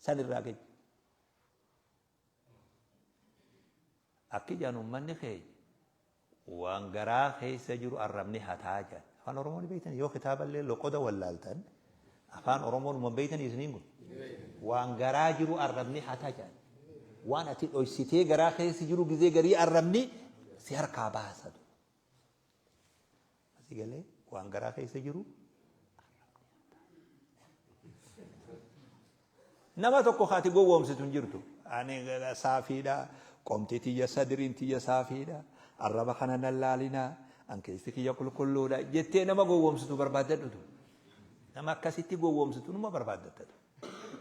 san irraa qica. Akki jedhan ummanni keenya waan garaa keessa jiru arrabni hataa jedhan. Afaan Oromoo ni beektan yoo kitaaballee loqoda wallaaltan afaan Oromoo numa beektan isiniin kun. Waan garaa jiru arrabni hata jedhan. Waan ati dhoysitee garaa keessa jiru gizee garii arrabni si harkaa baasa. Asii galee waan garaa keessa jiru nama tokko kaati gowwoomsitu hin jirtu. Ani saafiidha, qomti tiyya sadiriin tiyya saafiidha, arraba kana nan laalinaa, an keessi kiyya qulqulluudha jettee nama gowwoomsitu barbaaddadhutu. Nama akkasitti gowwoomsitu numa barbaaddattatu.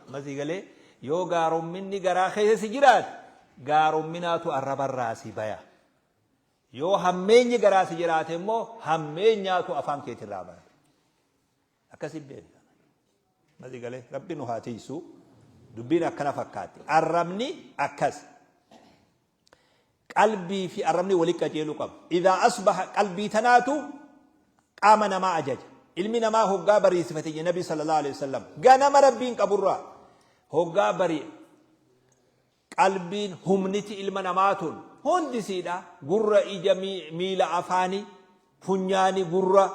Ammasii galee yoo gaaromminni garaa keessa si jiraate gaaromminaatu arrabarraa si baya. Yoo hammeenyi garaa si jiraate immoo hammeenyaatu afaan keetirraa baya. Akkasi beekta. Masii galee rabbi nu haa tiisu. Dubbiin akkana fakkaatti. Arrabni akkas. Qalbii fi arrabni wali qajeeluu qaba. Idaa asbaha qalbii tanaatu qaama namaa ajaja. Ilmi namaa hoggaa bariisifate jedhe Nabi sallallahu alaihi wasallam. Ganama rabbiin qaburraa hoggaa bari Qalbiin, humniti ilma namaa tun hundi isiidha, gurra, ija, miila, afaani, funyaani, gurra,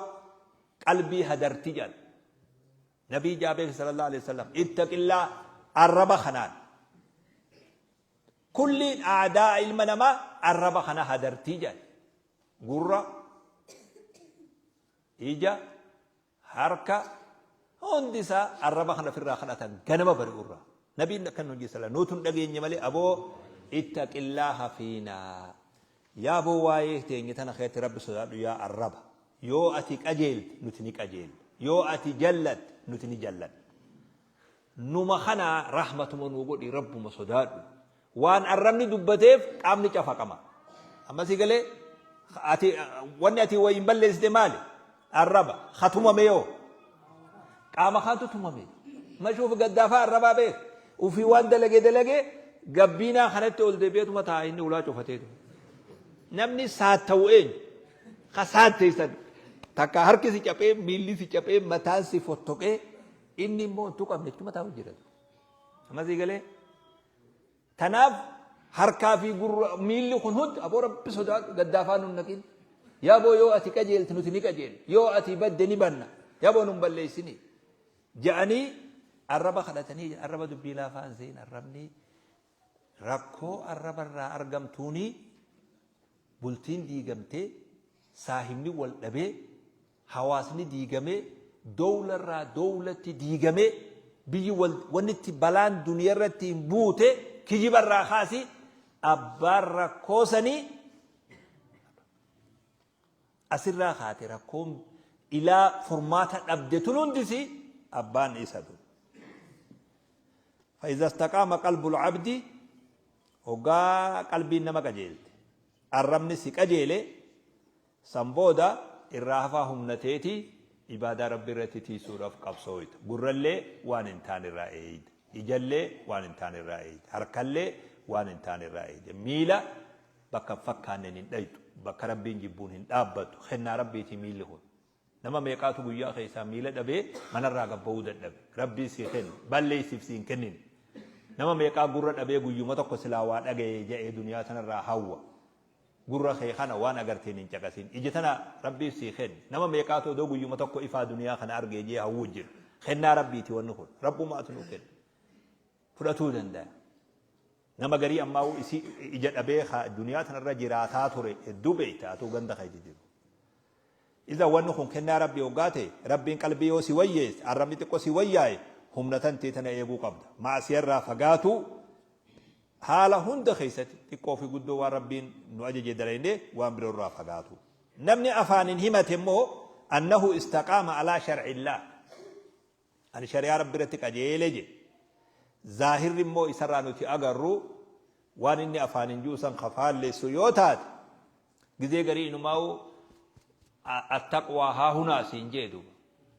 qalbii hadarti jedhan. Nabii jaabeef sallallahu alaihi wasallam ittaqillaa arraba kanaan. Kulliin aadaa ilma namaa arraba kana hadartii jedhan. Gurra, ija, Harka, hundi isaa arraba kana ofirraa kadhatan ganama bari'urraa. Nabiin akkan hojii sala nuutu hin dhageenye malee aboo ittaqillaaha fiinaa. Yaa aboo waa'ee teenya tana keessatti rabbi sodaadhu yaa arraba. Yoo ati qajeelte nuti ni qajeella. Yoo ati jallatte nuti ni jallanna. Numa kana rahmatuma nuu godhi, Rabbuma sodaadhu. Waan arrabni dubbateef qaamni cafaqama. Amma si galee ati wanni ati wayiin balleessite maali? Arraba. Ka tumame yoo? Qaama kaantu tumame. Mashuuf gaddaafaa arrabaa beek. Ufii waan dalage dalage gabbiinaa kanatti ol deebi'eetuma taa'a inni ulaa cufateetu. Namni saatta'u eenyu? Ka saatteessan takka harki si caphee, miilli si caphee, mataan si fottoqee, inni immoo hin tuqamne jechuma taa'u jira. Amma sii galee? Tanaaf harkaa fi gurra miilli kun hundi aboo Rabbi sodaadhu, gaddaafaa nun naqin. Yaaboo yoo ati qajeelte nuti ni qajeella. Yoo ati badde ni banna. Yaaboo nun balleessini. Ja'anii arraba kadhatanii arraba dubbii laafaa hin se'in. Arrabni rakkoo arrabarraa argamtuuni bultiin diigamtee, saahibni wal dhabee, hawaasni diigamee, dowlarraa dowlatti diigamee, biyyi wal wanni itti balaan duniyarratti hin buute kijibarraa kaasi abbaan rakkoo sanii asirraa kaate rakkoon ilaa furmaata dhabde tun hundisi abbaan isatu. فإذا استقام قلب العبد hoggaa qalbiin nama qajeelte, arrabni si qajeele, san booda irraa hafaa humna teeti ibaadaa Rabbi irratti tiisuudhaaf qabsooyta. Gurrallee waan hin taane irraa eeyda. Ijallee waan hin taane irraa eeyda. Harkallee waan hin taane irraa eeyda. Miila bakka hin fakkaanneen hin dhayxu. Bakka Rabbiin jibbuun hin dhaabbattu. Kennaa Rabbiiti miilli kun. Nama meeqaatu guyyaa keessaa miila dhabee manarraa gad ba'uu dadhabe. Rabbii sii kenne. Balleessiif sii hin kennine. Nama meeqaa gurra dhabee guyyuma tokko silaa waa dhagaye ja'ee duniyaa tanarraa hawwa. Gurra kee kana waan agarteen hin caqasin. Ija tana Rabbiif sii kenne. Nama meeqaatu odoo guyyuma tokko ifaa duniyaa kana argee jee hawwuu jira. Kennaa Rabbiiti wanni kun. Rabbumaatu nuu kenne. Fudhatuu danda'a. Nama garii ammaa isii ija dhabee ka duniyaa tanarra jiraataa ture hedduu beekta atuu ganda keessa jiru. Idan wanni kun kennaa Rabbii hoggaa ta'e, Rabbiin qalbii yoo si wayyeesse, arrabni xiqqo si wayyaa'e, humna tantee tana eeguu qabda. Ma'asiyarraa fagaatuu, haala hunda keessatti xiqqoo fi guddoo waan Rabbiin nu ajaje dalaynee waan biroo irraa fagaatuu. Namni afaanin himate immoo annahu istaqaama alaa shar'illaah. Ani shari'aa Rabbi irratti qajeele jedhe. Zaahirri immoo isarraa nuti agarru waan inni afaanin ji'u san ka faallessu yoo taate, gizee garii inumaa'u attaqwaa haa hunaa siin jee duuba.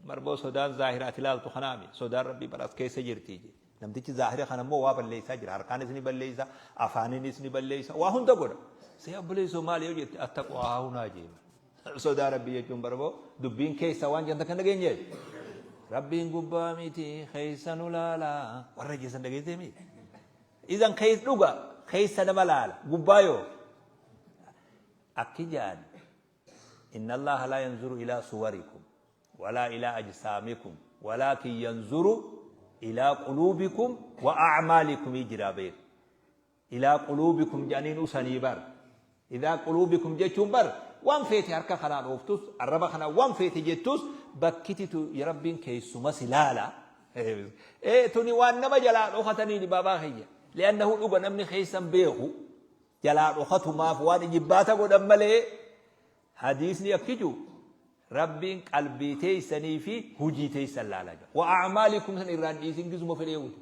Marboo sodaan zaahira ati ilaaltu kanaami, sodaan Rabbii bara as keessa jirti jee. Namtichi zaahira kana immoo waa balleessaa jira. Harkaanis ni balleessa, afaaninis ni balleessa, waa hunda godha. See obboleessoo maali yoo jette, attaqwaa haa hunaa jee. Sodaa Rabbii jechuun barboo dubbiin keessa waan jedhan takka hin dhageenye. Rabbiin gubbaa miti keessa nu laala. Warra jeessan dhageessee miti. Idan keessa dhuga keessa nama laala gubbaa yoo. Akki jedhan, inna Allaha laa yanzuru ilaa suwarikum walaa ilaa ajsaamikum walaakin yanzuru ilaa quluubikum wa a'maalikum jiraa beeku. Ilaa quluubikum jedhaniin usanii bar. Ilaa quluubikum jechuun bar waan feete harka kanaan ooftus, arraba kanaan waan feete jettus, bakkititu Rabbiin keessuma si laala. Ee tuni waan nama jalaa dhokataniini baabaa kiyya. Li'annahu dhuga namni keessan beeku jalaa dhokatumaaf waan ijibbaata godhan malee, hadiisni akki jiru Rabbiin qalbii teessanii fi hujii teessan laala jedha. Wa a'maalikum san irraan dhiisin gizuma fedhee utu.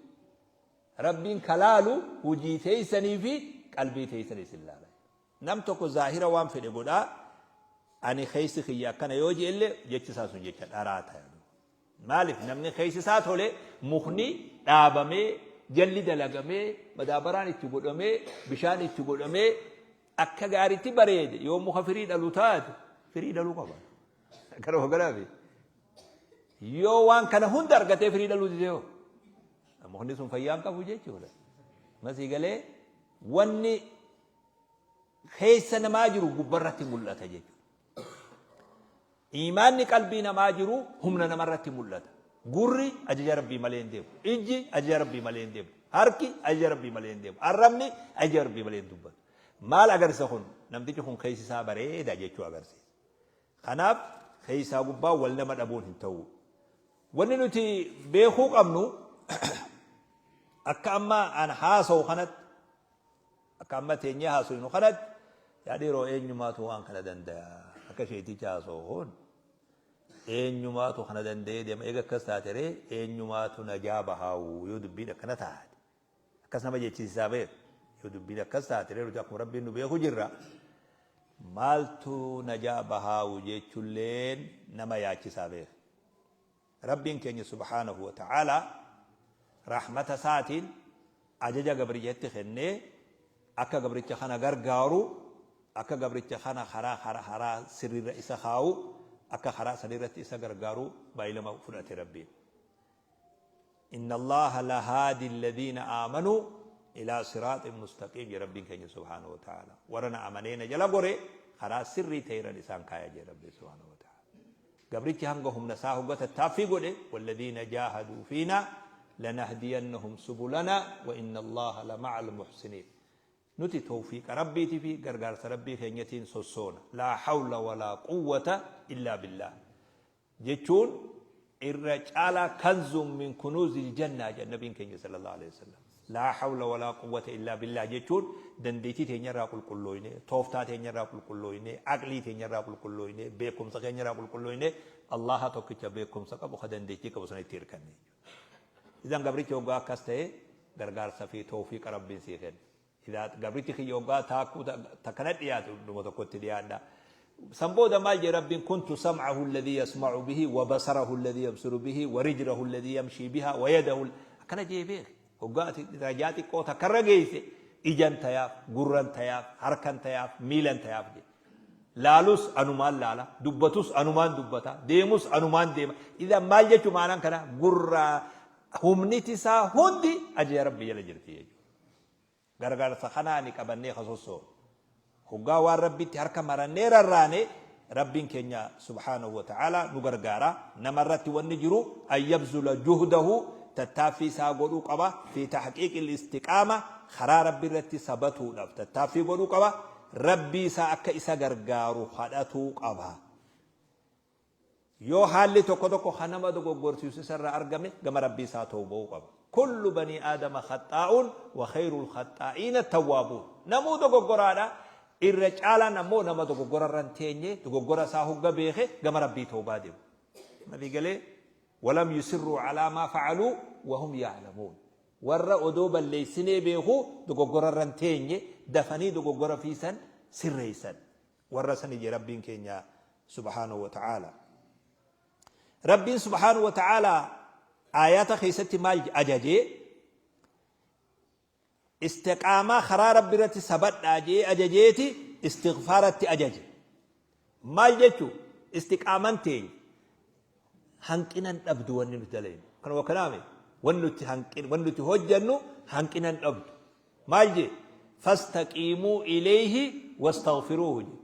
Rabbiin ka laalu hujii teeysanii fi qalbii teeysan isin laala. Nam tokko zaahira waan fedhe godhaa, ani keeysi kiyya akkana yoo je'elle, jechi isaa sun jecha dharaa taya. Maalif namni keeysi isaa tole, mukni dhaabamee, jalli dalagamee, madaabaraan itti godhamee, bishaan itti godhamee akka gaaritti bareede yoo muka firii dhalu taate firii dhaluu qaba. Garuu garaafi yoo waan kana hunda argatee firii dhaluu dide hoo? Mukni sun fayyaa hin qabu jechuudha. Masii galee wanni keessa namaa jiru gubbarratti mul'ata jechuudha. Iimaanni qalbii namaa jiru humna namarratti mul'ata. Gurri ajaja Rabbii malee hin deemu. Ijji ajaja Rabbii malee hin deemu. Harki ajaja Rabbii malee hin deemu. Arrabni ajaja Rabbii malee hin dubbatu. Maal agarsiisa kun? Namtichi kun keessi isaa bareeda jechuu agarsiisa. Kanaaf keessaa gubbaa wal nama dhabuun hin ta'u. Wanni nuti beekuu qabnu, akka amma an haasawu kanatti, akka amma teenyee haasofnu kanatti, yaa dhiiroo, eenyumaatu waan kana danda'a akka sheeticha haasawu kun? Eenyumaatu kana danda'ee deema? Eega akkas taate ree eenyumaatu najaa bahaawu yoo dubbiin akkana taate? Akkas nama jechisiisaa beeku. Yoo dubbiin akkas taate ree nuti akkuma Rabbiin nu beeku jirra. Maaltu najaa bahaawu jechulleen nama yaachisaa beeku. Rabbiin keenya subhaanahu wa ta'aalaa rahmata isaatiin ajaja gabrichatti kennee akka gabricha kana gargaaru, akka gabricha kana karaa karaa sirriirra isa kaa'u, akka karaa sanirratti isa gargaaru baay'ilama fudhate Rabbiin. Inna Allaha lahaadi alladhiina aamanuu ilaa siraaxin mustaqiim jedhe Rabbiin keenya subhaanahu wa ta'ala. Warra na amanee na jala gore karaa sirrii ta'e isaan kaaya jedhe Rabbiin subhaanahu wa ta'ala. Gabrichi hanga humna isaa hogga tattaaffii godhe, Walladhiina jaahaduu fiinaa lanahdiyannahum subulanaa wa inna Allaaha lama'al muhsiniin. Nuti tawfiiqa Rabbiitii fi gargaarsa Rabbii keenyatiin sossoona. Laa hawla walaa quwwata illaa billaah. Jechuun irra caalaa kanzun min kunuuzil jannaa jedhan Nabiin keenya sallallahu alaihi wasallam. Laa hawla walaa quwwata illaa billaah jechuun dandeettii teenyarraa qulqullooyne, tooftaa teenyarraa qulqullooyne, aqlii teenyarraa qulqullooyne, beekumsa keenyarraa qulqullooyne, Allaaha tokkicha beekumsa qabu ka dandeettii qabu sanitti hirkanne jechuudha. Idan gabrichi hoggaa akkas ta'e gargaarsa fi tawfiiqa Rabbiin sii kenna. Idaa gabrichi kiyya hoggaa taakkuu takka na dhiyaate dhuma tokkotti dhiyaadha. San booda maal jedhe Rabbiin? Kuntu sam'ahu alladhii yasma'u bihi wa basarahu alladhii yabsiru bihi wa rijlahu alladhii yamshii biha wa yadahu, akkana jee beeki. Hoggaa ati darajaa xiqqoo takkarra geeyse ijan tayaaf, gurran tayaaf, harkan tayaaf, miilan tayaaf jedhe. Laalus anumaan laala, dubbatus anumaan dubbata, deemus anumaan deema. Idan maal jechuu maanaan kana? Gurraa humniti isaa hundi ajaja Rabbi jala jirti jechuudha. Gargaarsa kanaani qabannee ka sossoonu. Hoggaa waan Rabbitti harka marannee rarraane Rabbiin keenya subhaanahu wa ta'aalaa nu gargaara. Nama irratti wanni jiru an yabzula juhdahu, tattaaffii isaa godhuu qaba, fi tahqiiqil istiqaama, karaa Rabbi irratti sabatuudhaaf tattaaffii godhuu qaba. Rabbii isaa akka isa gargaaru kadhatuu qaba. Yoo haalli tokko tokko ka nama dogoggorsiisu isa irraa argame gama Rabbii isaa tawba'uu qaba. Kullu banii aadama khaxxaa'uun wa khayrul khaxxaa'iina attawwaabuun. Namuu dogoggoraadha, irra caalaan ammoo nama dogoggora irra hin teenye, dogoggora isaa hogga beeke gama Rabbii tawbaa deemu. Nabii galee walam yusirruu alaa maa fa'aluu wa hum ya'lamuun. Warra odoo balleessinee beekuu dogoggora irra hin teenye, dafanii dogoggora fiisan sirreessan. Warra sani je Rabbiin keenya subhaanahu wa ta'aala. Rabbiin subhaanahu wa ta'aala aayaata keessatti maal ajajee? Istiqaamaa karaa Rabbi irratti sabadhaa jee ajajeeti istighfaaratti ajaje. Maal jechuu? Istiqaaman teenya hanqinan dhabdu wanni nuti dalaynu. Kanuma kanaame wanni nuti hanqin wanni nuti hojjannu hanqinan dhabdu. Maal jee? Fastaqiimuu ilayhi wastaghfiruuhu jee.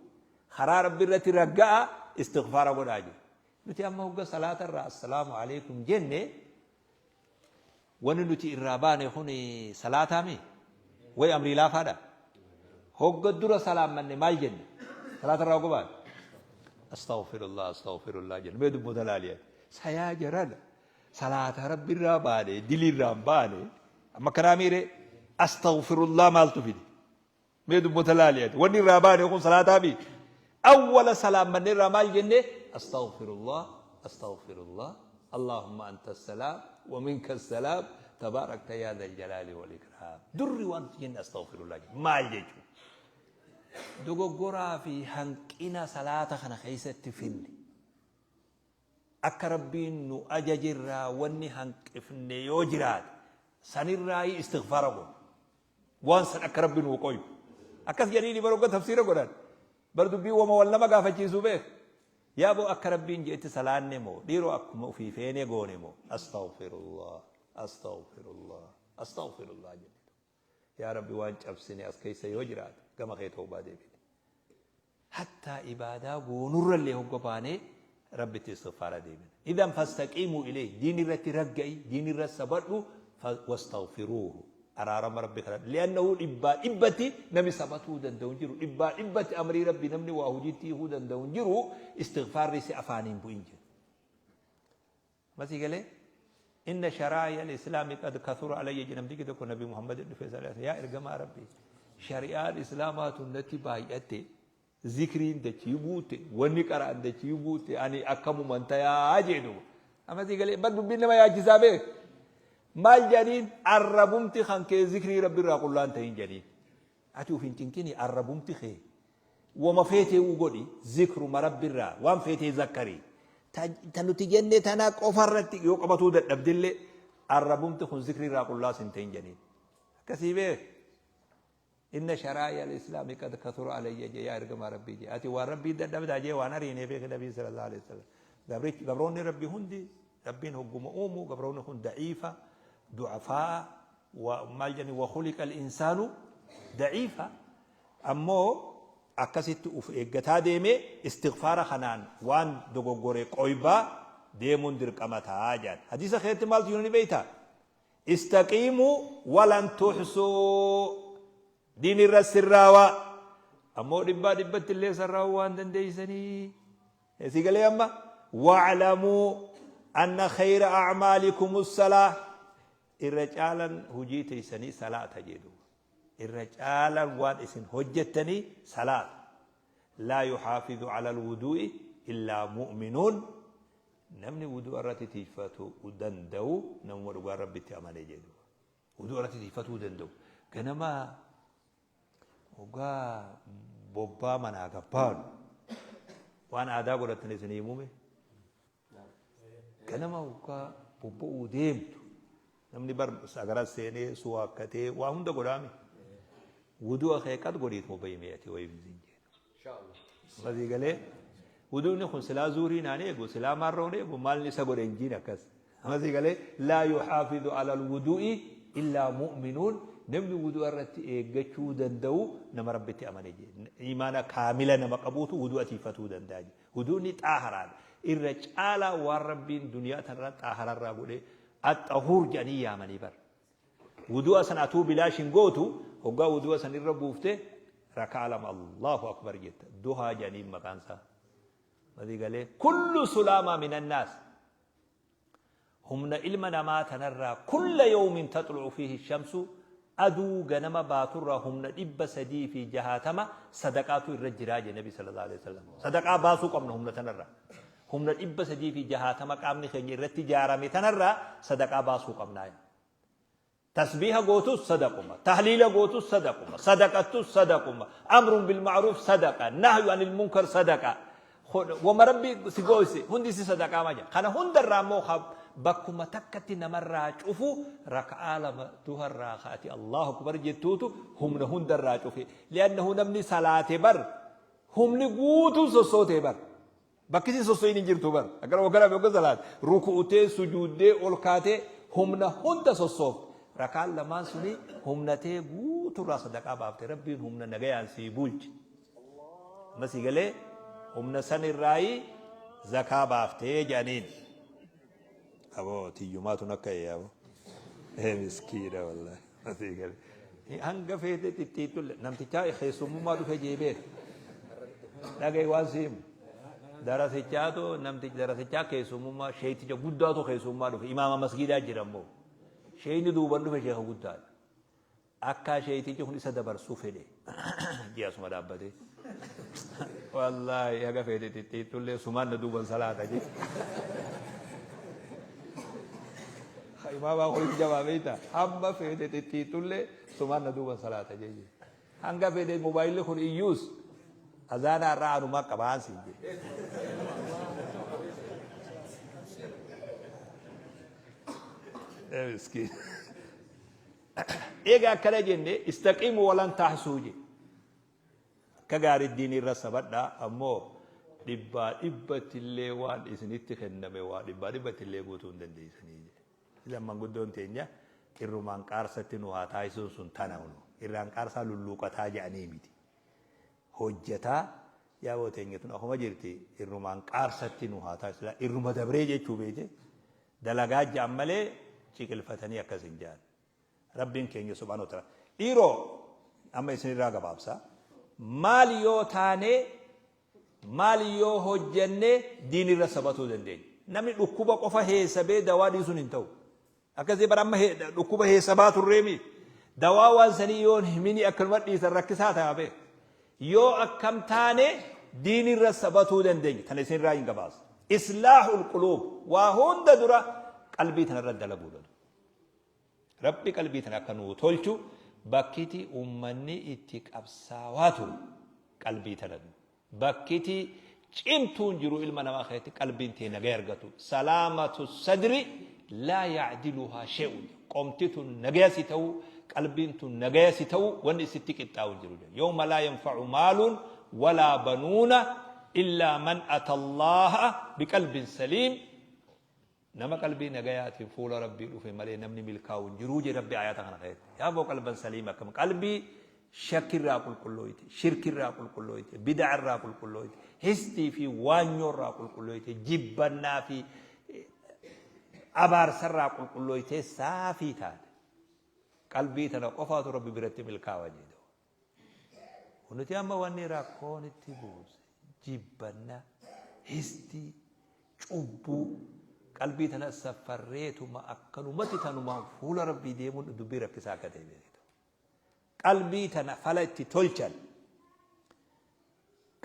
Karaa Rabbi irratti ragga'a, istighfaara godhaa jee. Nuti amma hogga salaata irraa assalaamu alaikum jenne wanni nuti irraa baane kun salaataa mi? Way amrii laafaadha. Hogga dura salaammanne maal jenne? Salaata irraa hogga baane? Astaghfirullah, astaghfirullah jenne. Mee dubbota laaliya. Sayaa jarana. Salaata Rabbi irraa baane, dilii irraa hin baane. Amma kanaa miire astaghfirullah maaltu fide? Mee dubbota laali ati. Wanni irraa baane kun salaataa miti. Awwala salaammanne irraa maal jenne? Astaghfirullah, astaghfirullah, Allahumma anta salaam wa minka salaam tabaarakta yaa dhal jalaali wal ikraam. Durri waan nuti jenne astaghfirullah jenne. Maal jechuudha? Dogoggoraa fi hanqina salaata kana keessatti finne. Akka Rabbiin nu ajajerraa wanni hanqifne yoo jiraate sanirraayi istighfaara goona. Waan san akka Rabbi nuu qoyu. Akkas jedhanii bar hogga tafsiira godhan. Bar dubbii wama wal nama gaafachiisu beek. Yaa boo akka Rabbiin je'etti salaanne moo dhiiroo akkuma ufii feene goone moo? Astaghfirullah, astaghfirullah, astaghfirullah jenne. Yaa Rabbi waan cabsine as keessa yoo jiraate gama kee tawbaa deebine. Hattaa ibaadaa goonurrallee hogga baanee Rabbitti istighfaara deebina. Idan fastaqiimuu ilayhi, diin irratti ragga'i, diin irra sabadhu, wastaghfiruuhu, araarama Rabbi kadhadhu. Li'annahu dhibbaa dhibbatti namni sabatuu danda'u hin jiru. Dhibbaa dhibbatti amrii Rabbi namni waa hojiitti hiikuu danda'u hin jiru. Istighfaarri si afaaniin bu'in jiru. Amma sii galee? Inna sharaa'i al-islaami qad kathura alayya jedhe namtichi tokko Nabi Muhammad dhufe sallallahu alaihi wasallam, yaa ergamaa Rabbii, shari'aan islaamaa tun natti baay'atte. Zikriin dachii guutte, wanni qara'an dachii guutte, ani akkamuman tayaa jee duuba. Amma sii galee bar dubbiin nama yaachisaa beek. Maal jedhaniin arrabumti kan kee zikrii rabbi irraa qullaan ta'in jedhaniin. Ati uf hin cinqini arrabumti kee wama feetee uu godhi zikruma rabbi irraa waan feetee zakkarii. Ta nuti jenne tana qofa irratti yoo qabatuu dadhabdillee arrabumti kun zikrii irraa qullaas hin ta'in jedhaniin. Akkasii beek. Inna sharaa'i al-islaami qad kathura alayya jee yaa ergamaa rabbii jee ati waan rabbii dadhabdaa jee waan ariinee beeki nabii sallallahu alaihi wasallam gabrichi gabroonni rabbi hundi rabbiin hogguma uumu gabroonni kun da'iifa du'afaa wa maal jedhani wa khuliqa al-insaanu da'iifa ammoo akkasitti uf eeggataa deemee istighfaara kanaan waan dogoggore qoybaa deemuun dirqama ta'a jedhan hadiisa keessatti maaltu jiru ni beektaa Istaqiimuu walan tuhsuu diin irra sirraawaa ammoo dhibbaa dhibbatti illee sarraa'uu waan dandeeysanii si galee amma wa'lamuu anna khayra a'maalikum salaa irra caalan hujii teeysanii salaata jedhu irra caalan waan isin hojjettanii salaata laa yuhaafizu ala alwuduu'i illaa mu'minuun Namni wudu'a irratti tiiyfatuu danda'u namuma dhugaan Rabbitti amane jedhu. Wudu'a irratti tiiyfatuu danda'u. Ganama hoggaa bobbaa manaa gabbaanu waan aadaa godhattan isin himume. Ganama hoggaa bobba'uu deemtu namni bar sagara seenee suwaakkatee waa hunda godhaame. Wudu'a kee qad godhiit mobayimee ati wayii hin jedhu. Masii galee wuduuni kun silaa zuurii naan eegu silaa maarroon eegu maalni isa godhe hin jiin akkas. Masii galee laa yuhaafidu alal wudu'i illaa mu'minuun namni wudu'a irratti eeggachuu danda'u nama rabbitti amane jee. Imaana kaamila nama qabuutu wudu'a tiifatuu danda'a jee. Wudu'ni xaaharaadha. Irra caalaa waan rabbiin duniyaa tanarra xaahararraa godhe axxahuur jedhanii yaamanii bara. Wudu'a san atuu bilaash hin gootu, hoggaa wudu'a san irra buufte raka'a lama Allahu akbar jetta. Duhaa jedhaniin maqaan isaa. Masii galee kullu sulaamaa minannaas. Humna ilma namaa tanarraa kulla yawmin taxlu'u fiihi shamsu aduu ganama baaturraa humna 360 sadaqaatu irra jiraa jedhe Nabi sallallahu alaihi wasallam. Sadaqaa baasuu qabna humna tanarraa. Humna 360 qaamni keenya irratti ijaarame tanarraa sadaqaa baasuu qabnaa. Tasbiiha gootus sadaquma, tahliila gootus sadaquma, sadaqattus sadaquma, amrun bil ma'ruuf sadaqa, nahyu anil munkar sadaqa. Wama Rabbi si gooyse hundi si sadaqaa maja. Kana hundarraa immoo ka bakkuma takkatti namarraa cufu raka'aa lama duharraa ka'ati Allahu akbar jettuutu humna hundarraa cufe. Li'annahu namni salaate bar humni guutuun sossootee bar. Bakki isin sosso'iin hin jirtu bar. Akkana hoggana fi hogga salaat. Ruku'utee, sujuuddee, ol kaatee humna hunda sossoofte. Rakaan lamaan suni humna tee guuturraa sadaqaa baafte. Rabbiin humna nagayaan sii bulche. Amma sii galee humna san irraayi zakaa baaftee jedhaniin. Aboo tiyyumaatu nakka ee aboo. Ee miskiina wallahi. Sii galee. Hanga feete xixxiixxulle namtichaa keessummummaa dhufe jee beeka. Dhaga'i waan si himu. Darasichaatu namtichi darasichaa keessummummaa sheeyticha guddaatu keessummaa dhufe imaama masgiidaa jira immoo. Sheeyni duuban dhufe sheeka guddaadha. Akkaa sheeytichi kun isa dabarsuu fedhe. Ji'a suma dhaabbatee. Wallaahi haga feete xixxiixxullee sumaan na duuban salaata jee. Imaamaa kunis jabaa beekta. Hamma feete xixxiixxullee sumaan na duuban salaata jee. Hanga feete mobaayilli kun iyyuus azaanaa irraa anumaa qabaan siin jee. Miskiin. Eega akkana jenne istaqiimu walan tahsuu je. Akka gaarii diinii irra sabadhaa ammoo dhibbaa dhibbatti illee waan isinitti kenname waa dhibbaa dhibbatti illee guutuu hin dandeessanii jedhe. Idan manguddoon teenya irrumaan qaarsatti nu haa taasisuun sun tana unu. Irraan qaarsaa lulluuqataa jedhanii miti. Hojjataa yaaboo teenya tun akkuma jirti irrumaan qaarsatti nu haa taasisu. Irruma dabree jechuu beekte dalagaa ja'an malee ciqilfatanii akkas hin ja'an. Rabbiin keenya subhaanahu wa ta'ala. Dhiiroo amma isinirraa gabaabsa. Maal yoo taane maal yoo hojjenne diinirra sabatuu dandeenya. Namni dhukkuba qofa heesabee dawaa dhiisuun hin ta'u. Akkasii bara amma dhukkuba heesabaa turreemi. Dawaa waan sanii yoo himini akkanuma dhiisan rakkisaa ta'a bee. Yoo akkam taane diinirra sabatuu dandeenya? Tana isinirraa hin gabaasa. Islaahul quluub, waa hunda dura qalbii tanarra dalaguudha. Rabbi qalbii tana akka nuu tolchu. Bakkiti ummanni itti qabsaawaa ture qalbii tana, bakkiti cimtuun jiru ilma namaa keessatti qalbiin tee nagaya argatu. Salaamatu sadri laa yacdiluhaa shay'un. Qomti tun nagaya si ta'uu, qalbiin tun nagaya si ta'uu, wanni isitti qixxaa'u hin jiru. Yawma laa yanfa'u maalun walaa banuuna illaa man ata Allaha biqalbin saliim. Nama qalbii nagayaatiin fuula Rabbii dhufe malee namni milkaa'u hin jiruu jedhe Rabbi ayata kana keessatti. Yaa boo, qalban saliim akkam? Qalbii shakkirraa qulqullooyte, shirkirraa qulqullooyte, bid'arraa qulqullooyte, histii fi waanyoorraa qulqullooyte, jibbannaa fi abaarsarraa qulqullooyte, saafii taate. Qalbii tana qofaatu Rabbi biratti milkaawa jedhe. Nuti amma wanni rakkoon itti buuse jibbanna, histii, cubbuu, qalbii tana safarreetuma akkanumatti tanumaan fuula Rabbii deemuun dubbii rakkisaa akka ta'e beektu. Qalbii tana fala itti tolchan.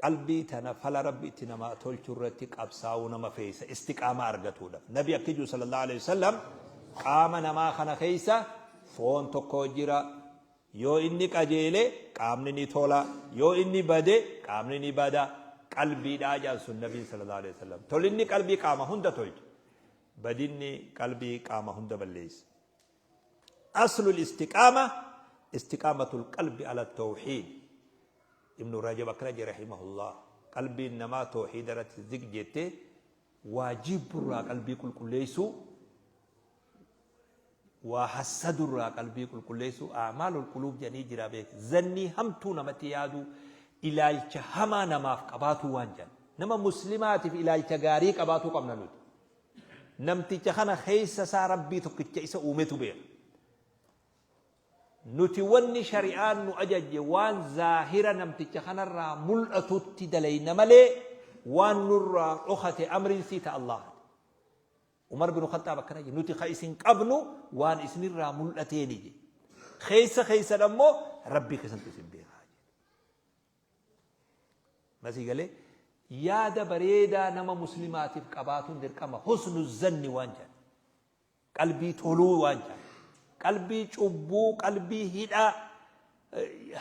Qalbii tana fala Rabbi itti namaa tolchu irratti qabsaa'uu nama feesa istiqaamaa argatuudhaaf. Nabi akki jiru sallallahu alaihi wasallam, qaama namaa kana keessa foon tokko jira. Yoo inni qajeele qaamni ni tola. Yoo inni bade qaamni ni bada. Qalbiidhaa jedhan sun Nabiin sallallahu alaihi wasallam. Tolinni qalbii qaama hunda tolcha. Badinni qalbii qaama hunda balleessa. Aslul istiqaama istiqaamatul qalbi ala tawhiid. Ibnu Rajab akkana jedhe rahimahullah. Qalbiin namaa tawhiida irratti ziq jettee waa jibburraa qalbii qulqulleessuu, waa hassadurraa qalbii qulqulleessuu, a'maalul quluub jedhanii jira beek. Zannii hamtuu namatti yaaduu, ilaalcha hamaa namaaf qabaatuu waan jedhan. Nama muslimaatiif ilaalcha gaarii qabaatuu qabna nuti. Namticha kana keessa isaa Rabbii tokkicha isa uumetu beeka. Nuti wanni shari'aan nu ajajje waan zaahira namticha kanarraa mul'atutti dalayna malee waan nurraa dhokate amriin sii ta Allaahati. Umar bin Khaxxaab akkana jedhe, nuti ka isin qabnu waan isinirraa mul'ateeni jedhe. Keessa keessan ammoo Rabbii keessantu isin beekaa jedhe. Masii galee yaada bareedaa nama muslimaatiif qabaatuun dirqama, husnu zanni waan jedhan. Qalbii toluu waan jedhan. Qalbii cubbuu, qalbii hidhaa,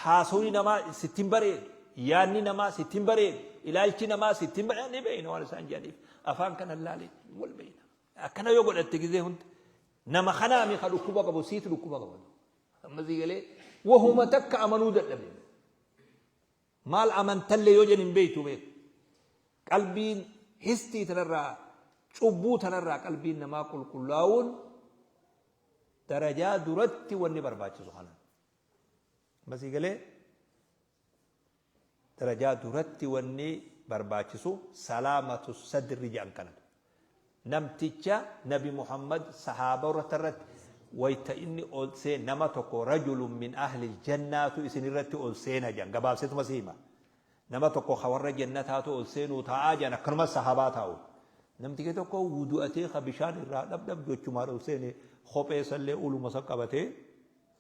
haasawni namaa sitti hin bareedu, yaadni namaa sitti hin bareedu, ilaalchi namaa sitti hin bareedu, ni beekna waan isaan jedhaniif. Afaan kana laalee wal beekna. Akkana yoo godhatte gizee hundi nama kanaami ka dhukkuba qabu, siitu dhukkuba qaba. Amma sii galee wahuma takka amanuu dadhabe. Maal amantallee yoo jedhan hin beektu beeku. Qalbiin histii tanarraa, cubbuu tanarraa qalbiin namaa qulqullaa'uun darajaa duratti wanni barbaachisu kana. Amma sii galee darajaa duratti wanni barbaachisu salaamatu sadri jedhan kana. Namticha Nabi Muhammad sahaabota irratti wayta inni ol seen, nama tokko rajulun min ahli jannaatu isin irratti ol seena jedhan, gabaabseetuma si hima. Nama tokko ka warra jannataatu ol seenuu taa'aa jedhan, akkanuma sahaabaa taa'u. Namtichi tokko wudu'atee ka bishaan irraa dhabdhab jechumaan ol seene, kophee sallee uluma san qabatee.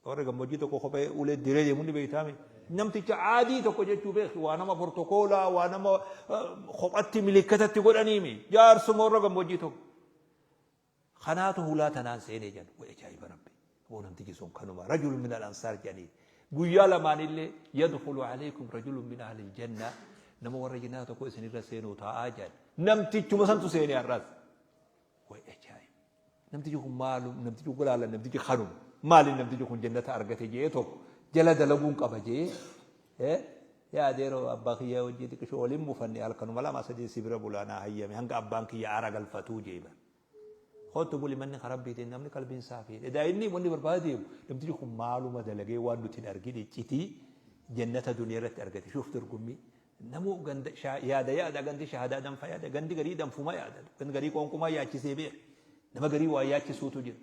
Warri gammoojjii tokko kophee ulee diree deemu ni beektaami. Namticha aadii tokko jechuu beeki, waa nama portokoolaa, waa nama kophatti milikkatatti godhaniimi. Jaarsuma warra gammoojjii tokko. Kanaatu hulaa tanaan seenee jedhan. Way ajaa'iba Rabbi. Hoo, namtichi sun kanuma. Rajul min al ansaar jedhanii. Guyyaa lamaanillee yadkhulu alaykum rajulun min ahli janna. Nama warra jannaa tokko isinirra seenuu taa'aa jedhan. Namtichuma santu seenee har'as. Way ajaa'iba. Namtichi kun maalu, namtichi kun laala, namtichi kanuma. Maali namtichi kun jannata argate jee tokko jala dalaguun qaba jee, yaa adeeroo, abbaa kiyya wajjii xiqqishoo waliin mufanne, halkanuma lama sadii si bira bulaa naa hayyame hanga abbaan kiyya aara galfatuu jee bara. Kottu buli, manni kan Rabbiitiin namni qalbiin saafii. Edaa inni wanni barbaade deemu namtichi kun maaluma dalagee waan nuti hin argine iccitii jannata duniyaa irratti argate shuuf dorgommii. Namuu ganda yaada yaada, gandi shahadaa danfa yaada, gandi garii danfuma yaada, gandi garii qoonqumaa yaachisee beeka. Nama garii waa yaachisuutu jira.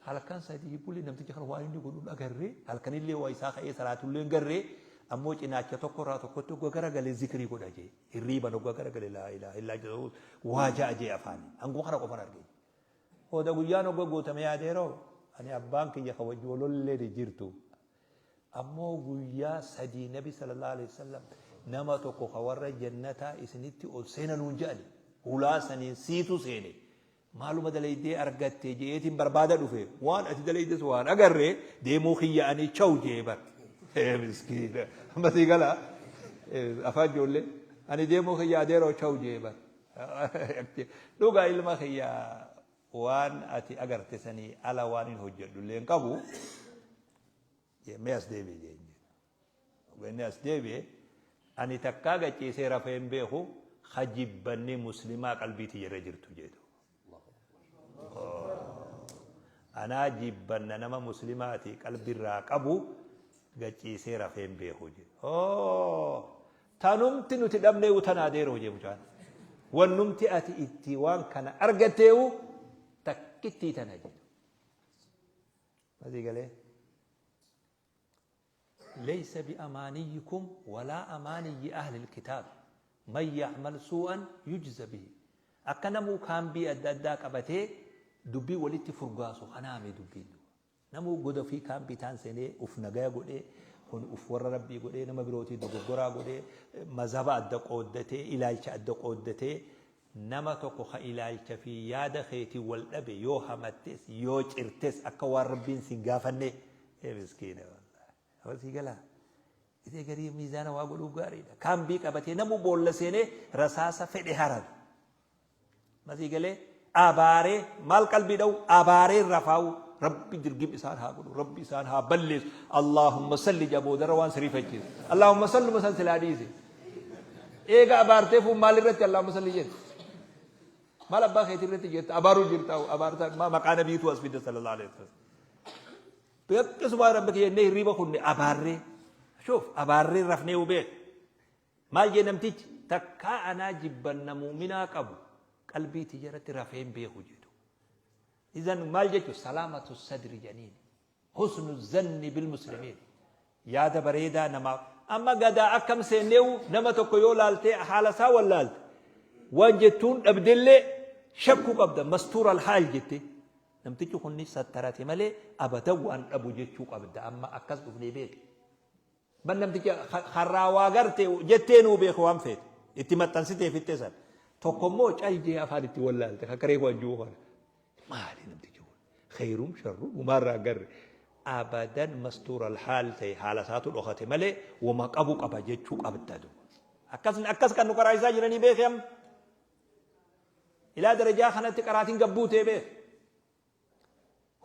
Halkan 3 buli namtichi kana waan inni godhu hin agarree, halkanillee waa isaa ka'ee salaatullee hin garree, ammoo cinaacha tokko irraa tokkotti ogga garagalee zikrii godha jee. Hirriiban ogga garagalee laa ilaaha illaa jedhu waa ja'a jee afaanii. Hanguma kana qofan argee. Hooda guyyaan ogga guutame yaadeeroo ani abbaan kiyya ka wajji walollee jirtu. Ammoo guyyaa 3 Nabi sallallahu alaihi wasallam Nama tokko ka warra jannataa isinitti ol seena nuun je'ani. Hulaa saniin siitu seene. Maaluma dalaydee argatte je'eetiin barbaada dhufe. Waan ati dalaydes waan agarre deemuu kiyya ani chaw je'e bar. Miskiina. Amma sii galaa? Afaan ijoollee. Ani deemuu kiyya adeeroo chaw je'e bar. Dhugaa ilma kiyya waan ati agarte sanii ala waan hin hojjedhu illee hin qabu. Mee as deebi'i jeen jedhe. Hogga inni as deebi'e ani takkaa gad ciisee rafee hin beeku ka jibbanni muslimaa qalbii tiyya irra jirtu jedhu. Anaa jibbanna nama muslimaati qalbirraa qabu gad ciisee rafee hin beeku jedhe. Tanumti nuti dhabneewu tanaa deeroo jee mucaan. Wannumti ati itti waan kana argatteewu takkittii tana jedhu. Asii galee. Laysa bi'amaaniyyikum walaa amaaniyyi ahlil kitaab man ya'mal suu'an yujza bihi. Akka namuu kaambii adda addaa qabatee dubbii walitti furgaasu kanaami dubbiin duuba. Namuu goda ofii kaambii taan seenee uf nagaya godhee kun uf warra rabbii godhee nama birootii dogoggoraa godhee mazhaba adda qooddatee ilaalcha adda qooddatee nama tokko ka ilaalcha fi yaada keetiin wal dhabe yoo hamattes yoo cirtes akka waan rabbiin sin gaafannee ee miskiina wallahi Amma sii galaa isee garii miizaana waa godhuu gaariidha kaambii qabatee namuu boolla seenee rasaasa fedhe haratu Masii galee abaaree maal qalbii dha'u abaaree rafaa'u rabbi dirgim isaan haa godhu rabbi isaan haa balleessu Allahumma salli jaa boodarra waan sirii fachiisu Allahumma salluma san silaa dhiise eega abaartee fuun maal irratti Allahumma salli jette maal abbaa keetii irratti jette abaaruu jirta abaartaa maqaa nabiitu as fidda sallallahu alaihi wasallam Akkasuma rabbi kiyya jennee hirriiba kunne abaarree shuuf abaarree rafnee hubee Maal jee namtichi? Takkaa anaa jibbanna mu'minaa qabu qalbii tiyya irratti rafee hin beeku jedhu. Izan maal jechu? Salaamatu sadri janiin. Husnu zanni bil muslimiin. Yaada bareedaa namaaf. Amma gadaa akkam seenneewu nama tokko yoo laaltee haala isaa wallaalte waan jettuun dhabdellee shakkuu qabda mastuura alhaal jette. Namtichi kun ni sattarate malee abadan waan dhabu jechuu qabda amma akkas dhufnee beeku. Bar namticha karraa waa garte jettee nuu beeku waan feete. Itti maxxansitee fixxee san. Tokko immoo cal jee afaan itti wallaalte akka reefu anjuu kana. Maali namtichi kun? Kheyrum sharrum humaarraa garre. Abadan mastuura alhaal ta'e haala isaatu dhokate malee wama qabu qaba jechuu qabda duuba. Akkas akkas kan nu karaa isaa jiranii beeki amma. Ilaa darajaa kanatti qaraatiin gabbuutee beeki.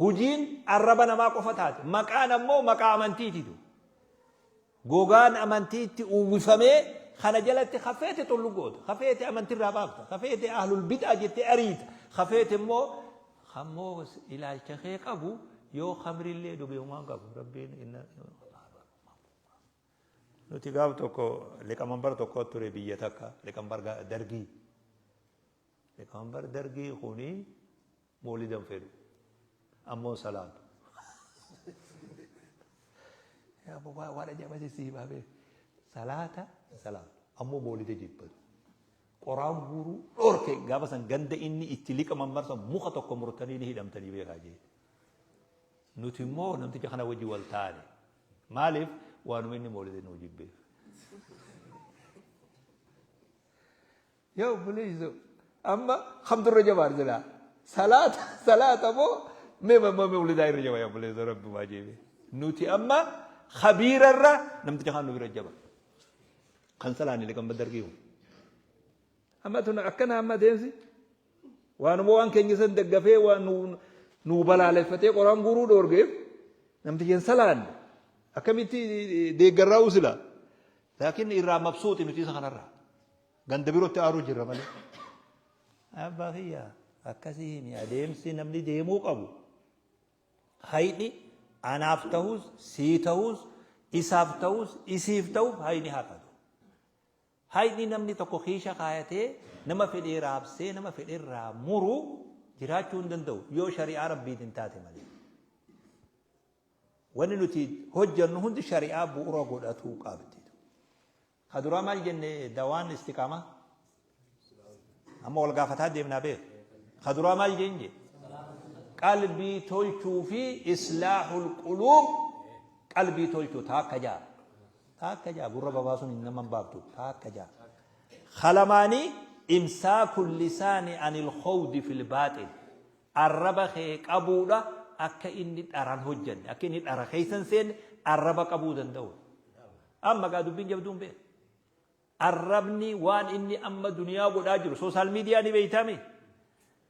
Hujiin arraba namaa qofa taate. Maqaan ammoo maqaa amantiititu. Gogaan amantiitti uwwifamee kana jalatti kafeete xullu goota. Kafeete amantirraa baafta. Kafeete ahlul bid'aa jettee ariita. Kafeete immoo kammoo ilaalcha kee qabu yoo kamrillee dhuge humaan qabu. Rabbiin inna Nuti gaaf tokko liqamanbar tokko ture biyya takka liqamanbar dargii. Liqamanbar dargii kuni Moolida hin fedhu. Ammoo hin salaatu. Yaa abbaa waan ajaa'ibaa si himaa beeku. Salaata hin salaatu. Ammoo moolida jibbatu. Qoraan guuruu dhorke gaafa san ganda inni itti liqaman marsan muka tokko murtanii ni hidhamtanii beekaa jee. Nuti immoo namticha kana wajji wal taane. Maaliif waanuma inni moolida nuu jibbeef. Yaa obboleessoo amma kamtu irra jabaa silaa salaata salaata moo mee mee mawlidaa irra jabaa yaa obboleessoo rabbi maa jeebe nuti amma khabiira irra namticha kaan nu bira jaba kan salaanni liqan badargii kun amma tun akkana amma deemsi waanuma waan keenya san daggafee waan nu nu balaaleffatee qoraan guuruu dhoorgeef namticha hin salaanne akkamitti deeggarraa usila laakiin irraa mabsuuxi nuti isa kanarraa Ganda birootti aaruu jirra malee. Abbaa kiyya akkasii himi adeemsi namni deemuu qabu. Hayni anaaf ta'us sii ta'us isaaf ta'us isiif ta'uuf hayni haqatu. Hayni namni tokko kiisha kaayatee nama fedhee raabsee nama fedherraa muru jiraachuu hin danda'u yoo shari'aa rabbiitiin taate malee. Wanni nuti hojjannu hundi shari'aa bu'uura godhatuu qabdi. Ka duraa maal jenne dawaan istiqaamaa? Amma wal gaafataa deemnaa beek. Ka duraa maal jenne? Qalbii tolchuu fi islaahul quluub qalbii tolchuu taakka jaa. Taakka jaa gurra babaasuun hin naman baaftu. Taakka jaa. Kalamaanii imsaaku lisaani anil khawdi fil baaxil. Arraba kee qabuudha akka inni dharan hojjanne, akka inni dhara keessa hin seenne arraba qabuu danda'u. Amma gaa dubbiin jabduun beeka. Arrabni waan inni amma duniyaa godhaa jiru social media ni beeytaami?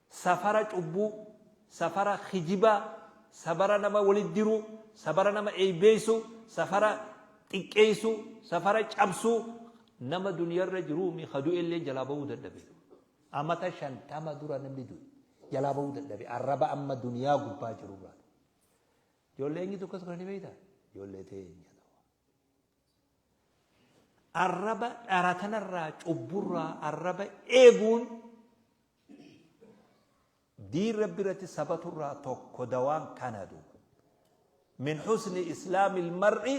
Safara cubbuu, safara kijibaa, safara nama walitti diruu, safara nama eeybeeysuu, safara xiqqeeysuu, safara cabsuu nama duniyarra jiruumi ka du'elleen jalaa bahuu dadhabe. Amata 50 dura namni du'e jalaa bahuu dadhabe arraba amma duniyaa gubbaa jirurraa. Ijoollee eenyutu akkas godha ni beeytaa? Ijoollee teenya. Arraba dhara tanarraa cubburraa arraba eeguun diin rabbi irratti sabaturraa tokko dawaan kana duuba. Min husni islaami ilmar'i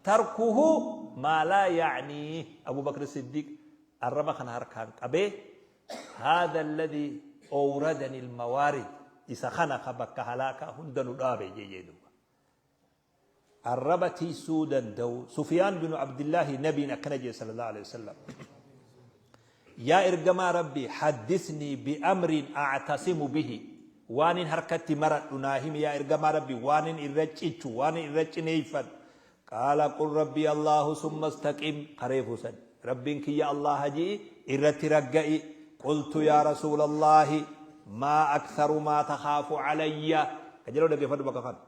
tarkuhu maa laa ya'nii. Abu Bakr Siddiq arraba kana harkaan qabee haadha alladhi awradani almawaarid isa kana ka bakka halaakaa hunda nu dhaabe jee duuba. Arraba tiysuu danda'u. Sufyaan binu Abdillaahi Nabiin akkana jedhe sallallahu alaihi wasallam. Yaa ergamaa Rabbii haddisnii bi'amrin a'tasimu bihi. Waanin harkatti maradhu naa himi yaa ergamaa Rabbii waanin irra cichu waanin irra cineeyfadhu. Qaala qul Rabbii Allahu summa istaqim kareefuu san. Rabbiin kiyya Allaha ji'i irratti ragga'i. Qultu yaa Rasuulallaahi maa aktharu maa takhaafu alayya. Kajeloo dhaggeeffadhu bakka kana.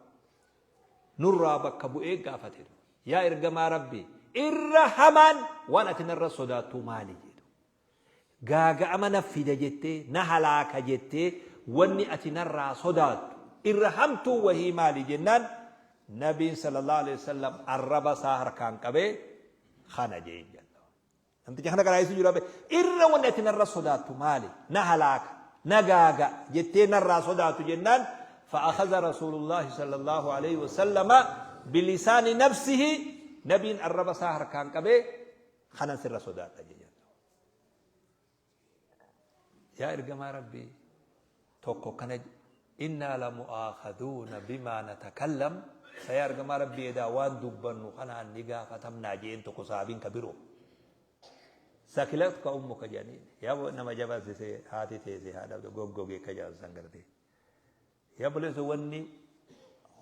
Nurraa bakka bu'ee gaafate. Yaa ergamaa Rabbii, irra hamaan waan ati narra sodaattuu maali jedhu. Gaaga'ama na fida jettee, na halaaka jettee wanni ati narraa sodaattu irra hamtuu wahii maali jennaan Nabiin sallallahu alaihi wasallam arraba isaa harkaan qabee kana jeen jalla. Namticha kana qaraa'isuu jira be. Irra wanni ati narra sodaattu maali? Na halaaka, na gaaga jettee narraa sodaattu jennaan fa'akhadha rasuulullaahi sallallahu alayhi wasallama bilisaani nafsihi nabiin arraba isaa harkaan qabee kanan sirra sodaadha jedhan. Yaa ergamaa Rabbii tokko kana innaa la mu'aakhaduuna bimaa natakallam sa yaa ergamaa Rabbii edaa waan dubbannu kanaan ni gaafatamnaa jeen tokko saabiin ka biroo. Sakilatka ummuka jedhaniin yaa nama jabaasise haati teese haadha goggogee ka jedhan san gartee. Yaa obboleessa wanni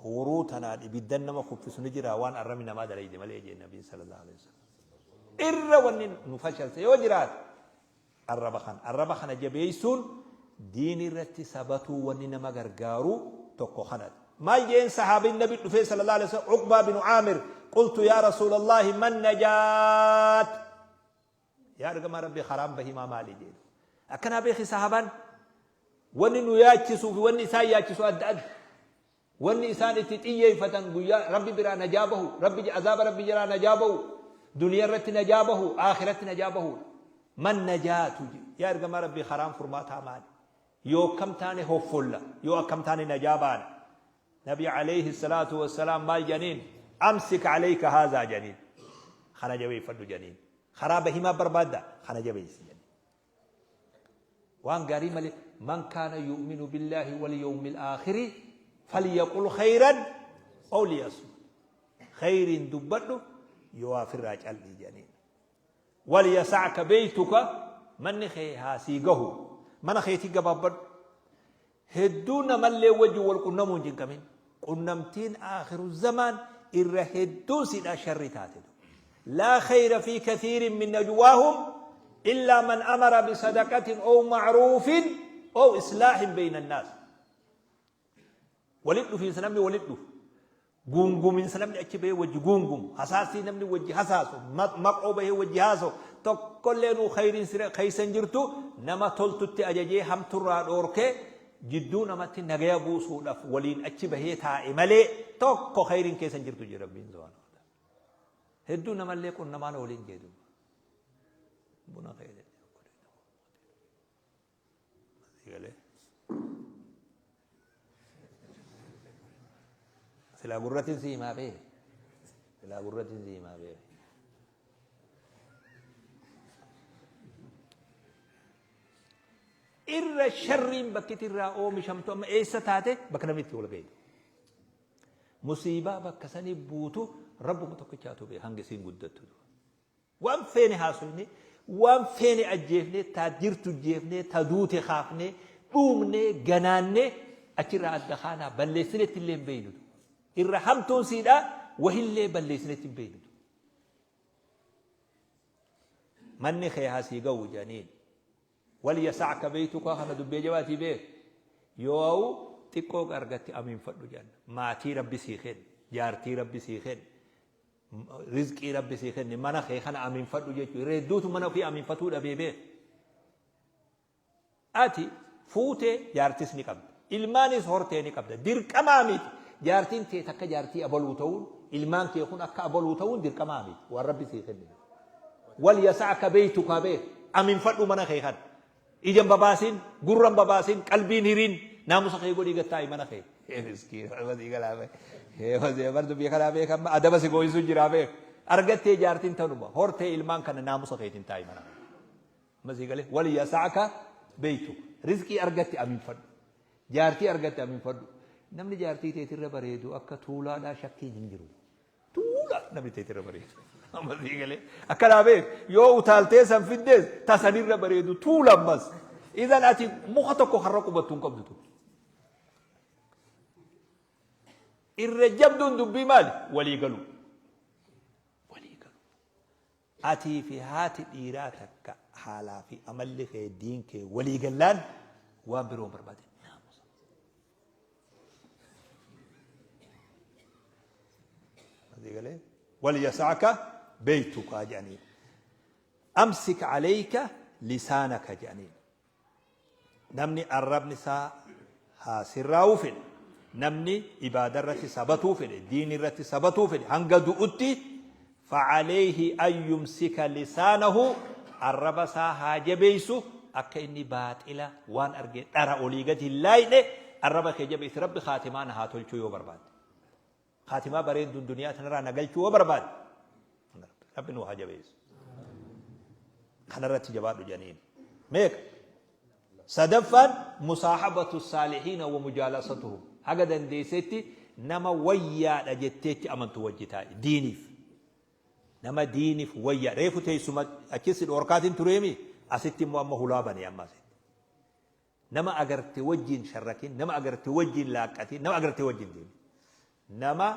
huruu tanaan ibiddan nama kuffisu ni jira waan arrabni namaa dalayde malee jee nabiin sallallahu alaihi wasallam. Irra wanni nu fashalse yoo jiraate arraba kana. Arraba kana jabeessuun diin irratti sabatuu wanni nama gargaaru tokko kanadha. Maal jeen sahaabin nabi dhufee sallallahu alaihi wasallam Uqbaa bin Aamir qultu yaa rasuulallahi man najaat Yaa ergamaa Rabbii karaan bahimaa maali jedhu. Akkanaa beeki sahabaan wanni nu yaachisuu fi wanni isaan yaachisu adda adda. Wanni isaan itti xiyyeeffatan guyyaa Rabbi biraa najaa bahu, Rabbi azaaba Rabbi jalaa najaa bahu, duniyaa irratti najaa bahu, aakiratti najaa bahuudha. Man najaatu jedhu. Yaa ergamaa Rabbii karaan furmaataa maali? Yoo akkam taane hoffolla, yoo akkam taane najaa baana. Nabi alayhi salaatu wassalaam maal jedhaniin? Amsik alayka haazaa jedhaniin. Kana jabeeffadhu jedhaniin. Karaa bahimaa barbaadda kana jabeessi jedhe. Waan gaarii malee man kaana yu'minu billaahi wal yawmil aakhiri falyaqul khayran aw liyasmut. Khayriin dubbadhu yoo afirraa cal'ii jedhaniin. Wal yasa'ka beeytuka manni kee haa sii gahu. Mana keetii gabaabbadhu. Hedduu namallee wajjin wal qunnamuu hin cinqamin. Qunnamtiin aakhiru zamaan irra hedduun siidhaa sharri taate. Laa khayra fi kathiirin min najwaahum illaa man amara bisadaqatin ow ma'ruufin ow islaahin bayna annaas. Walit dhufiinsa namni walit dhufu. Guunguminsa namni achi bahee wajji guungumu, hasaasii namni wajji hasaasu, maqoo bahee wajji haasa'u, tokkolleenuu khayriin sira keessa hin jirtu, nama toltutti ajajee hamturraa dhoorkee jidduu namatti nagaya buusuudhaaf waliin achi bahee taa'e malee tokko khayriin keessa hin jirtu jedhe Rabbiin subhaanahu wa ta'ala. Hedduu namallee qunnamaan waliin jee duuba. Buna khayrii. Galee. Silaa gurratiin si himaa bee. Silaa gurratiin si himaa bee. Irra sharriin bakki irraa oomishamtu amma eessa taate bakka namni itti wal gahe. Musiibaa bakka sanii buutu Rabbuma tokkichaatu beeka hanga isiin guddattu. Waan feene haasofne, waan feene ajjeefne, ta jirtu jeefne, ta duute kaafne, dhuumne, ganaanne achirraa adda kaanaa balleessinetti illee hin beeynu. Irra hamtuun siidhaa wahillee balleessinetti hin beeynu. Manni kee haa sii ga'u jedhaniin. Wal yasa'ka beeytuka kana dubbii jabaatii beek. Yoo xiqqoo argatti amiinfadhu jedhan. Maatii Rabbi sii kenne, jaartii Rabbi sii kenne, rizqii Rabbi sii kenne, mana kee kana amiinfadhu jechuudha. Irra hedduutu mana ofii amiinfatuu dhabee beek. Ati fuutee jaartis ni qabda. Ilmaanis hortee ni qabda. Dirqamaa miti. Jaartiin tee takka jaartii abaluu ta'uun, ilmaan kee kun akka abaluu ta'uun dirqamaa miti. Waan Rabbi sii kenne. Wal yasa'ka beeytuka beek. Aminfadhu mana kee kana. Ija hin babaasin, gurra hin babaasin, qalbiin hiriin, naamusa kee godhii gad taa'i mana kee. Ee miskiin, sii galaa bee. Ee bar dubbii kanaa beek amma adaba si gooyisu jiraa beek. Argattee jaartiin tanuma, hortee ilmaan kana naamusa keetiin taa'i mana kee. Amma sii galee wal yasa'ka beeytuka. Rizqii argatte aminfadhu. Jaartii argatte aminfadhu. Namni jaartii teetirra bareedu akka tuulaadhaa shakkiin hin jiru. Tuula namni teetirra bareedu. Amma sii galee akkanaa beek yoo utaaltee san fiddees tasanirra bareedu tuula ammas. Idan ati muka tokko karra qubattu hin qabdu. Irra jabduun dubbii maali? Walii galuu. Walii galuu. Atii fi haati dhiiraa takka haalaa fi amalli kee diin kee walii gallaan waan biroo hin barbaadin. Naamusa. Asii galee wal yasaaka beeytuka jedhanii. Amsik aleyka lisaanaka jedhanii. Namni arrabni isaa haa sirraa'uu fedhe, namni ibaada irratti sabatuu fedhe, diin irratti sabatuu fedhe hanga du'utti fa'aleeyhi an yumsika lisaanahu arraba isaa haa jabeessu akka inni baaxila waan arge dhara olii gadi hin laayne arraba kee jabeessi Rabbi kaatimaa na haa tolchuu yoo barbaadde. Kaatimaa bareedduun duniyaa tanarraa na galchuu yoo barbaadde Rabbi nu haa jabeessu. Kanarratti jabaadhu jedhaniin. Meeqa? Sadaffaan musaahabatu saalihiina wa mujaalasatuhum. Haga dandeessetti nama wayyaadha jetteetti amantu wajji taa'i. Diiniif. Nama diiniif wayyaa. Reefu teessuma achis dhoorkaatiin tureemi asitti immoo amma hulaa bane amma asitti. Nama agarte wajjiin sharrakin, nama agarte wajjiin laaqqatin, nama agarte wajjiin deemin. Nama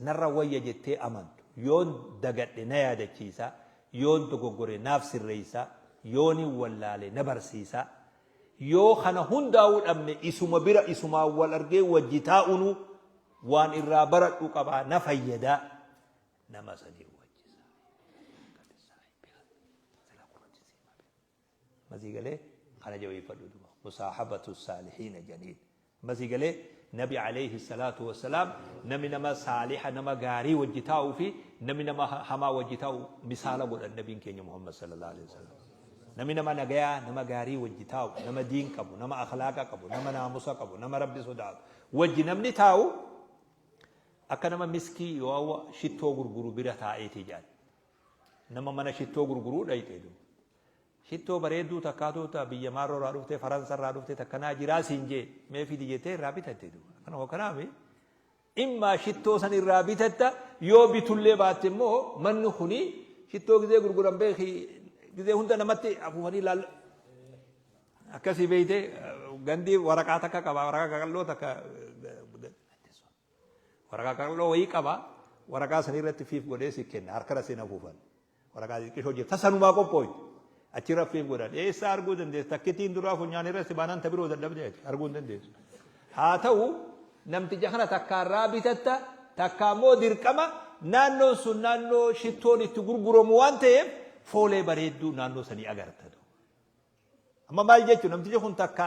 narra wayya jettee amantu yoon dagadhe na yaadachiisa, yoon dogoggore naaf sirreessa, yoonin wallaale na barsiisa. Yoo kana hundaa'uu dhabne isuma bira isumaan wal argee wajji taa'unu waan irraa baradhu qabaa na fayyada. Nama sanii wajji Masii galee kana jabeeffadhu duba musaahabatu saalihiina janiin. Masii galee nabi alayhi salaatu wassalaam namni nama saaliha nama gaarii wajji taa'uu fi namni nama hamaa wajji taa'u misaala godhan nabiin keenya Muhammad sallallahu alaihi wasallam. Namni nama nagayaa nama gaarii wajji taa'u nama diin qabu nama akhlaaqa qabu nama naamusa qabu nama rabbi sodaatu wajji namni taa'u akka nama miskii yoo shittoo gurguru bira taa'eeti jedhan. Nama mana shittoo gurguruu dhayxe duuba. Shittoo bareedduu takkaatu ta biyya maarroo irraa dhuftee Faransa irraa dhuftee takkanaa jiraa siin jee mee fidi jettee irraa bitatte duuba. Akkanuma kanaami immaa shittoo san irraa bitatta yoo bitullee baatte immoo manni kuni shittoo gizee gurguran beeki gizee hunda namatti afuufanii laal akkasii beeyte gandi waraqaa takka qaba waraqaa qaqalloo takka Waraqaa qaqalloo wayii qaba. Waraqaa san irratti fiif godhee si kenna. Harkara si afuufan. Waraqaa xixiqqishoo jirta. Tasanumaa qophooyte. Achirra fiif godhan. Eessaa arguu dandeessa? Takkittiin duraa funyaan irra si baanaan ta biroo dadhabde ati. Arguu hin dandeessu. Haa ta'u namticha kana takkaarraa bitatta takka immoo dirqama naannoon sun naannoo shittoon itti gurguramu waan ta'eef foolee bareedduu naannoo sanii agarta. Amma maal jechuun namtichi kun takka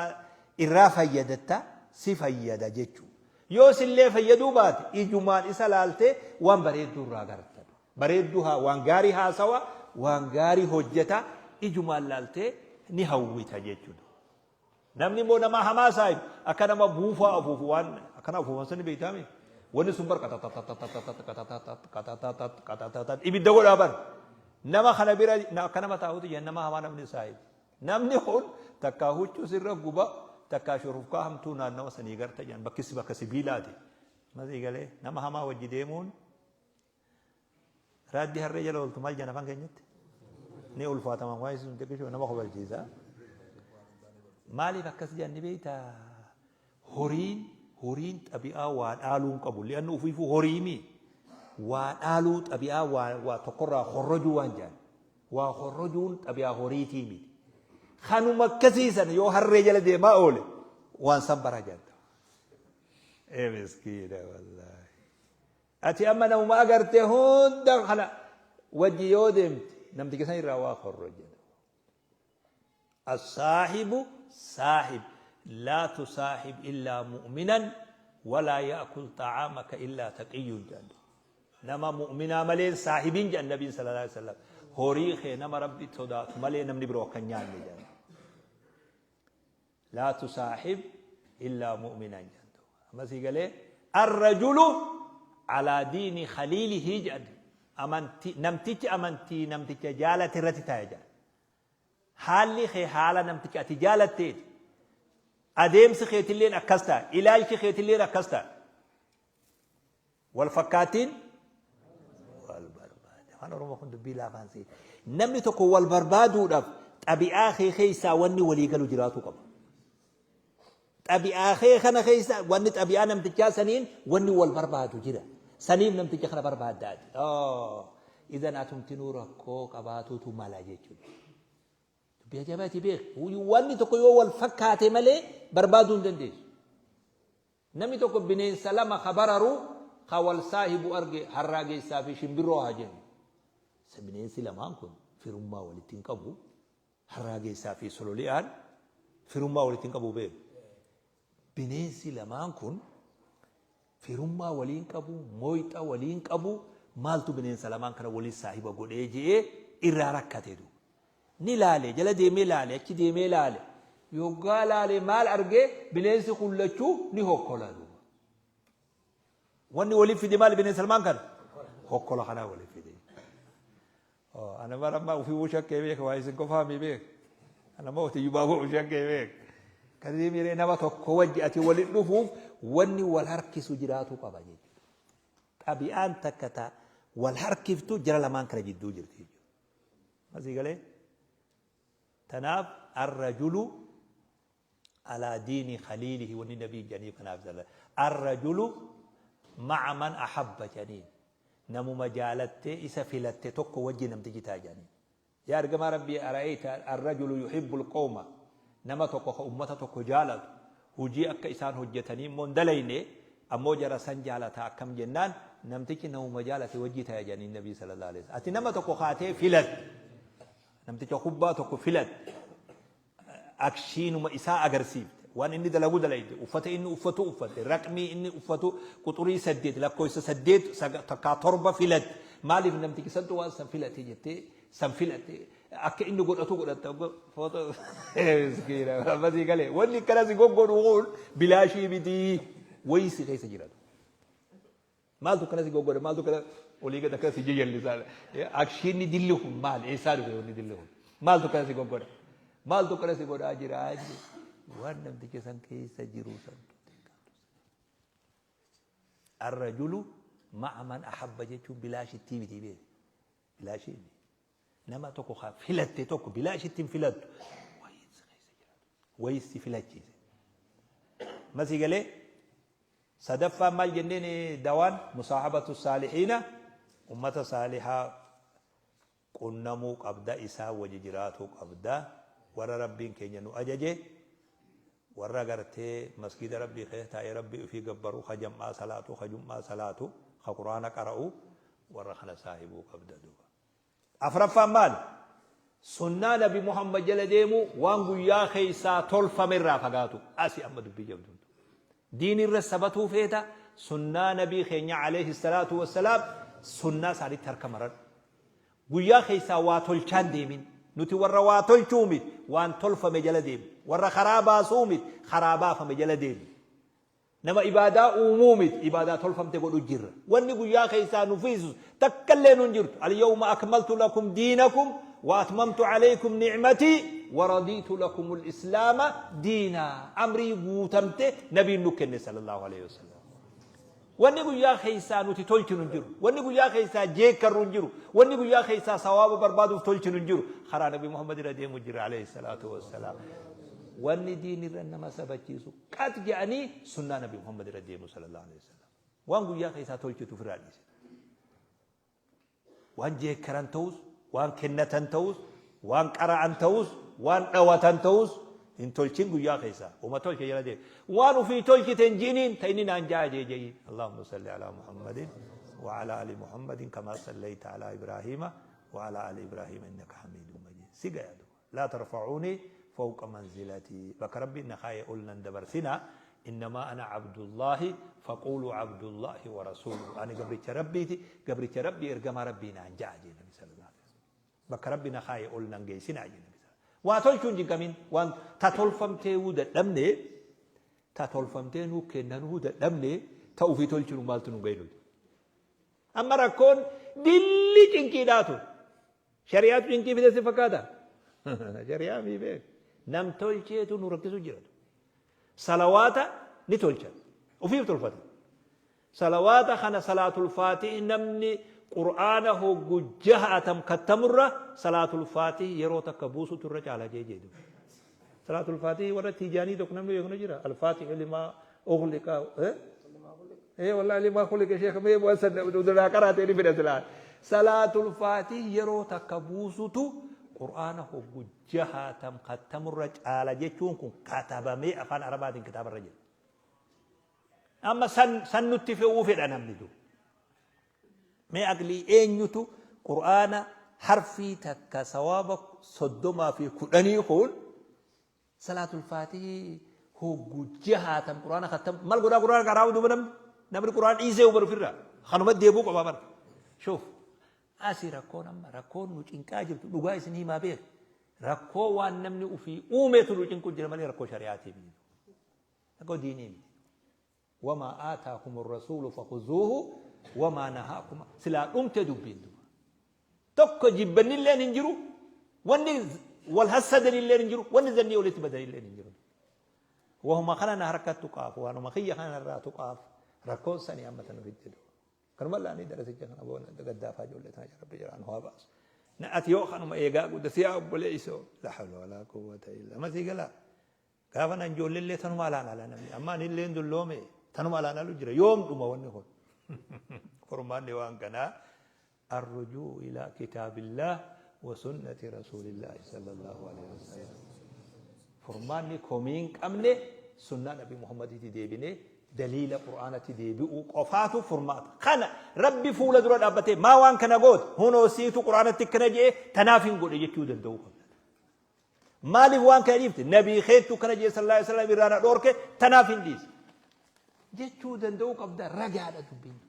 irraa fayyadatta si fayyada jechuu. Yoo sillee fayyaduu baate ijumaan isa laaltee waan bareedduu irraa agarta. Bareedduu haa waan gaarii haasawa waan gaarii hojjeta ijumaan laaltee ni hawwita jechuudha. Namni immoo nama hamaa saahibu akka nama buufaa afuufu waan akkana afuufan sani beektaami. Wanni sun bar qatatatatatat ibidda godhaa bar. Nama kana bira akka nama taa'utu jennama nama hamaa namni saahibu. Namni kun takkaa huccuu sirra guba takkaa shurufkaa hamtuu naannawa sanii garta jedhan bakkisi bakka sibiilaati. Masii galee nama hamaa wajji deemuun raaddii harree jala ooltu maal jedhan afaan keenyatti? Ni ulfaatama waan isin xiqqishoo nama kofalchiisa. Maaliif akkas jedhan ni beektaa? Horiin horiin xabi'aa waa dhaaluu hin qabu. Li'annu ufiifuu horiimi. Waa dhaaluu xabi'aa waa waa tokkorraa horrojuu waan jedhan. Waa horrojuun xabi'aa horiitii miti. Kanuma akkasii sana yoo harree jala deemaa oole waan san bara jedhan. Ee miskiina wallaahi. Ati amma namuma agarte hunda kana wajji yoo deemte namticha san irraa waa horroja. As-saahibu saahib laa tusaahib illaa mu'minan walaa ya'kul xa'aamaka illaa taqiyyun jedhan. Nama mu'minaa malee hin saahibin jedhan Nabiin sallallahu alaihi wasallam. Horii kee nama Rabbi sodaatu malee namni biroo akka hin nyaanne jedhan. Laa tusaahib illaa mu'minan jedhan. Amma sii galee arrajulu alaa diini khaliilihi jedhan. Amantii namtichi amantii namticha jaalate irratti taa'e jedhan. Haalli kee haala namticha ati jaalatteeti. Adeemsi keetilleen akkas ta'a. Ilaalchi keetilleen akkas ta'a. Wal fakkaattiin wal barbaada. Afaan Oromoo kun dubbii laafaan see. Namni tokko wal barbaaduudhaaf xabi'aa kee keessaa wanni walii galu jiraatu qaba. Xabi'aa kee kana keessa wanni xabi'aa namtichaa saniin wanni wal barbaadu jira. Saniif namticha kana barbaaddaati. Idan atumtinuu rakkoo qabaatuutu mala jechuudha. Dubbii ajaa'ibaati beek. Wanni tokko yoo wal fakkaate malee barbaaduu hin dandeessu. Namni tokko bineensa lama ka bararu ka wal saahibu arge harraagessaa fi shimbirroo haa jennu. Isa bineensi lamaan kun firummaa walitti hin qabu. Harraagessaa fi sololi'aan firummaa walitti hin qabu beeku. Bineensi lamaan kun firummaa waliin qabu, mooyxa waliin qabu, maaltu bineensa lamaan kana waliin saahiba godhee je'ee irraa rakkate duuba. Ni laale, jala deemee laale, achi deemee laale. Yoggaa laale maal argee bineensi kun lachuu ni hokkola duuba. Wanni waliif fide maali bineensa lamaan kana? Hokkola kanaa waliif fide. Ana bara ammaa ofii shakkee beeka waa isin qofaa mi beeka. Ana immoo tiyyumaa koo shakkee beeka. Kan deemee nama tokko wajji ati waliin dhufuuf wanni wal harkisu jiraatu qaba jechuudha. Xabi'aan takka ta wal harkiftu jara lamaan kana jidduu jirti jechuudha. Asii galee? Tanaaf arrajulu alaa diini khaliilihi wanni nabiin jedhaniif kanaaf jala. Arrajulu ma'a man ahabba jedhaniin. Namuma jaalattee isa filatte tokko wajji namtichi ta'a jedhaniin. Yaa ergamaa Rabbii ara'ayta arrajulu yuhibbul qawma nama tokko ka ummata tokko jaalatu hujii akka isaan hojjatanii immoo hin dalayne ammoo jara san jaalata akkam jennaan namtichi namuma jaalate wajji taya jedhaniin nabii sallallahu alaihi wasallam. Ati nama tokko kaatee filatte namticha kubbaa tokko filatte akshiinuma isaa agarsiifte waan inni dalagu dalayde uffata inni uffatu uffatte raqmii inni uffatu quxurii 8 lakkoofsa 8 takkaa 7 filatte maaliif namtichi santu waan san filate jettee san filatte akka inni godhatu godhatta footoo miskiina ammasii galee wanni akkana si goggodhu kun bilaashii mitii wayii si keessa jiratu. Maaltu akkana si goggodha maaltu akkana olii gad akkana si jajallisa akshiinni dilli kun maal eessaa dhufe wanni dilli kun maaltu akkana si goggodha maaltu akkana si godhaa jira waan namticha san keessa jiru santu arrajulu ma'a man ahabba jechuun bilaashittii miti beeku bilaashii miti. Nama tokko ka filatte tokko bilaashitti hin filattu. Wayii si keessa jiraatu. Wayii si filachiise. Masii galee sadaffaan maal jenneen dawaan musaahabatu saalihiina ummata saalihaa qunnamuu qabda isaa wajji jiraatuu qabda warra rabbiin keenya nu ajaje warra gartee masgiida rabbii keessa taa'ee rabbii ofii gabbaru ka jam'aa salaatu ka jum'aa salaatu ka quraana qara'u warra kana saahibuu qabda duuba. Afraffaan maali? Sunnaa Nabi Muhammad jala deemuu waan guyyaa keessaa tolfame irraa fagaatu. Asi amma dubbii jabduun. Diin irra sabatuu feeta sunnaa Nabii keenya alayhi salaatu wassalaam sunnaa isaaniitti harka maradhu. Guyyaa keessaa waa tolchaan deemin. Nuti warra waa tolchuu miti waan tolfame jala deemna. Warra karaa baasuu miti karaa baafame jala deemna. Nama ibaadaa uumuu miti, ibaadaa tolfamte godhu jirra. Wanni guyyaa keessaa nu fiisu takkallee nun jirtu. Al-yawma akmaltu lakum diinakum wa atmamtu alaykum ni'matii wa radiitu lakum al-islaama diinaa. Amrii guutamte nabiin nu kenne sallallahu alayhi wasallam. Wanni guyyaa keessaa nuti tolchinu hin jiru. Wanni guyyaa keessaa jeekkarru hin jiru. Wanni guyyaa keessaa sawaaba barbaaduuf tolchinu hin jiru. Karaa Nabi Muhammad irra deemu jira alayhi salaatu wassalaam. Wanni diin irra nama sabachiisu qat jedhanii sunnaa Nabi Muhammad irra deemu sallallahu alayhi wasallam. Waan guyyaa keessaa tolchitu ofirraa dhiise. Waan jeekkaran ta'us, waan kennatan ta'us, waan qara'an ta'us, waan dhawatan ta'us hin tolchin guyyaa keessaa. Uma tolche jala deema. Waan ufii tolchite hin ji'iniin ta inni naan ja'a jee je'i. Allahumma salli alaa Muhammadin wa alaa ali Muhammadin kamaa sallayta alaa Ibraahiima wa alaa ali Ibraahiima innaka hamiidun majiid. Si gaya duuba. Laa tarfa'uunii fawqa manzilatii. Bakka Rabbiin na kaaye ol nan dabarsinaa. Innamaa ana abdullaahi faquuluu abdullaahi wa rasuuluhu. Ani gabricha Rabbiiti, gabricha Rabbii ergamaa Rabbii naan ja'a jee Nabi sallallahu alaihi wasallam. Bakka Rabbi na kaaye ol nan geessinaa jee Nabi sallallahu. Waa tolchuu hin jinqamin. Waan ta tolfamteewuu dadhabne, ta tolfamtee nuu kennanuu dadhabne, ta ufii tolchinu maaltu nu gahe nuti. Amma rakkoon dilli cinqiidhaatu. Shari'aatu cinqii fide si fakkaata? Shari'aa mii beek. Nam tolcheetu nu rakkisu jiratu. Salawaata ni tolchan. Ofiif tolfatan. Salawaata kana salaatul faatih namni qur'aana hoggu jahaatam kattamurra salaatul faatih yeroo takka buusutu irra caala jee jedhu. Salaatul faatih warra tiijaanii tokko namni beeknu jira. Al-faatih limaa ughliqa. Ee wallahi limaa khuliqa sheekh mee waan san duraa qaraatee ni fedha silaa. Salaatul faatih yeroo takka buusutu qur'aana hoggu jahaatam kattamurra caala jechuun kun katabamee afaan arabaatiin kitaabarra jira. Amma san san nutti fe'uu fedha namni du. Mee aqlii eenyutu qur'aana harfii takka sawaaba 30 fi 10 kun Salaatul faatihii hoggu jahaatam qur'aana kattam mal godhaa qur'aana qaraa'uu duuba namni namni qur'aana dhiisee hubar ofirraa kanuma deebuu qabaa bara. Shuuf asii rakkoon amma rakkoon nu cinqaa jirtu dhugaa isin himaa beeku rakkoo waan namni ufii uumeetu nu cinqu jira malee rakkoo shari'aatii miti. Rakkoo diinii miti. Wamaa aataakum rasuulu fakuzuuhu wamaa nahaakum silaa dhumte dubbiin duba. Tokko jibbannilleen hin jiru, wanni wal hassadanilleen hin jiru, wanni zannii walitti badanilleen hin jiru. Wahuma kana na harka tuqaaf, waanuma kiyya kana irraa tuqaaf, rakkoon sanii amma tana fidde duuba. Kanuma laanii darasicha kana boona gaddaafaa ijoollee tana rabbi jiraan haa baasu. Na ati yoo kanuma eegaa guddasi yaa obboleessoo la hawla walaa quwwata illa masii galaa. Gaafa nan ijoolleellee tanuma alaan ala namni amma anillee dulloome tanuma alaan alu jira yoom dhuma wanni kun. Furmaanni waan kanaa arrujuu ilaa kitaabillaah wa sunnati rasuulillaahi sallallahu alaihi wasallam. Furmaanni komii hin qabne sunnaa Nabi Muhammaditti deebinee daliila Qur'aanatti deebi'uu qofaatu furmaata. Kana Rabbi fuula dura dhaabbatee maa waan kana goote hunoo siitu Qur'aanatti akkana jedhee tanaaf hin godhe jechuu danda'uu qabna. Maaliif waan kana dhiifte? Nabii keettu kana jee sallallahu alaihi wasallam irraa na dhoorke tanaaf hin dhiise. Jechuu danda'uu qabda ragaadha dubbiin.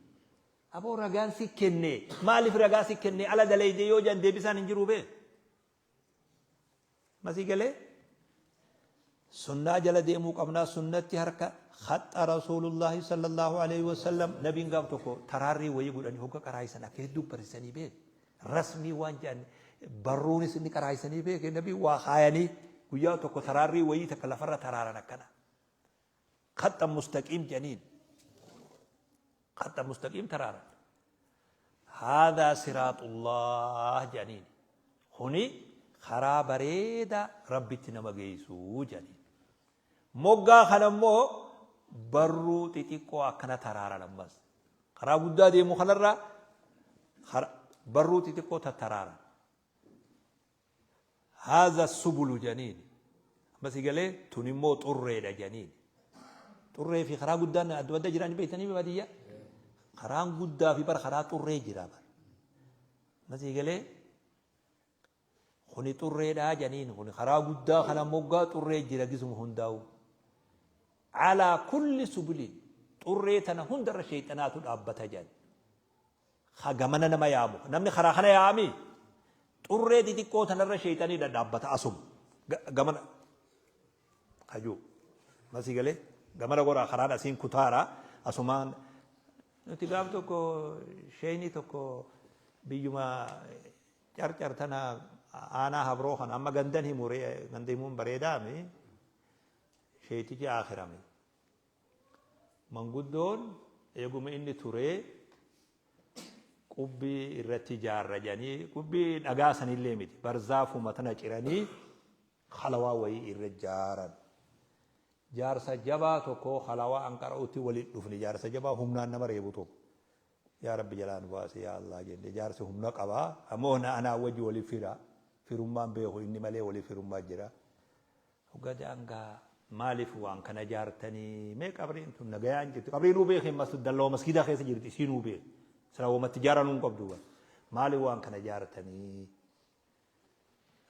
Aboo ragaan si kenne maaliif ragaa si kenne ala dalayde yoo jedhan deebisaan hin jiru bee. Masii galee sunnaa jala deemuu qabnaa sunnatti harka khaxa rasuulullaahi sallallahu alaihi wasallam nabiin gaaf tokko taraarrii wayii godhanii hogga qaraayisan akka hedduu barsiisanii beeku. Rasmii waan jedhan barruunis inni qaraayisanii beeke nabii waa kaayanii guyyaa tokko taraarrii wayii takka lafarra taraaran akkana. Khaxxa mustaqiim jedhaniin. Khaxxa mustaqiim taraaran. Haadhaa siraaxullah jedhaniin. Kuni karaa bareedaa Rabbitti nama geessuu jedhaniin. Moggaa kana immoo barruu xixiqqoo akkana taraaran ammas. Karaa guddaa deemu kanarraa barruu xixiqqoo tattaraaran. Haadha subulu jedhaniin. Ammas galee tun immoo xurreedha jedhaniin. Xurree fi karaa guddaan adda adda jiran beektanii baadiyyaa. Karaan guddaa fi bara karaa xurree jira bara. Ammas galee Kuni xurreedhaa janiin kuni karaa guddaa kana moggaa xurree jira gisuma hundaa'u. Alaa kulli subuliin xurree tana hundarra sheexanaatu dhaabbata jedhan. Ka gamana nama yaamu. Namni karaa kana yaa'ami xurree xixiqqoo tanarra sheexanii dhadhaabbata asuma. Gamana kajuu. Masii galee gamana goraa karaan asiin kutaara asumaan nuti gaaf tokko sheeyni tokko biyyuma Carcar tana aanaa habroo kana amma gandan himu ganda himuun bareedaami sheeytichi aakhirame. Manguddoon Eeguma inni turee qubbii irratti ijaarra jedhanii, qubbii dhagaa sanillee miti, barzaafuma tana ciranii halawaa wayii irra ijaaran. Jaarsa jabaa tokko halawaa an qara'utti walitti dhufne, jaarsa jabaa humnaan nama reebu tokko. Yaa Rabbi jalaa nu baasi yaa Allah jenne. Jaarsi humna qaba, ammoo anaa wajji wali fira, firummaan beeku inni malee, wali firummaa jira. Hoggaa ja'an gaa, maaliif waan kana jaartanii? Mee qabriin tun nagayaan jirti, qabriinuu beeki, dallawa masgiidaa keessa jirti, isiinuu beeki, sila wamatti jaaranuu hin qabdu bar. Maaliif waan kana jaartanii?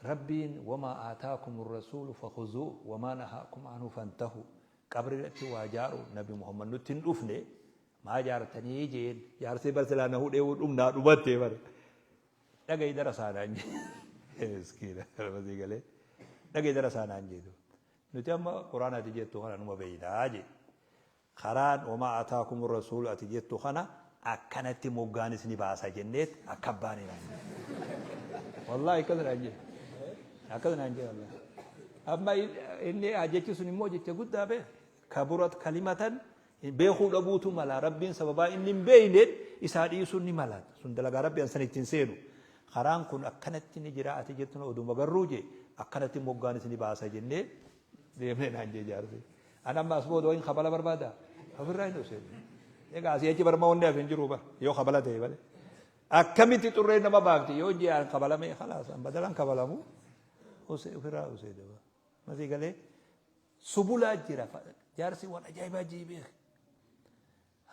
Rabbiin wamaa aataakum rasuulu fakhuzuu wamaa nahaakum anhu fantahu. Qabri irratti waa jaaru Nabi Muhammad nutti hin dhufne, maa jaartanii jeen. Jaarsee bar silaa na hudhee dhumnaa dhumattee bar. Dhagayi darasaa naan jee, miskiina masii galee, dhagayi darasaa naan jeetu, nuti amma Quraana ati jettu kana numa beeynaa jee. Karaan wamaa ataakum rasuulu ati jettu kana akkanatti moggaanis ni baasa jenneet akka baane naan jee. Wallaahi akkas naan jee, akkas naan jee wallaahi. Amma inni jechi sun immoo jecha guddaa beek, kaburat kalimatan beekuu dhabuutu mala. Rabbiin sababaa inni hin beeyneen isaa dhiisuun ni mala. Sun dalagaa Rabbi, an san ittiin seenu. Karaan kun akkanatti ni jira ati jettu oduma garruu jee, akkanatti moggaanis ni baasa jennee deemnee naan jee jaarsi. An amma as booda wayin kabala barbaada? Ofirraa hin useenu. Egaa asii achi barma wanni hafe hin jiru bar, yoo kabala ta'e malee. Akkamitti xurreen nama baafti yoo jee, an kabalame khalaas, an badalan kabalamu ofirraa usee daba. Masii galee subulaa jira, jaarsi waan ajaa'ibaa jee beek.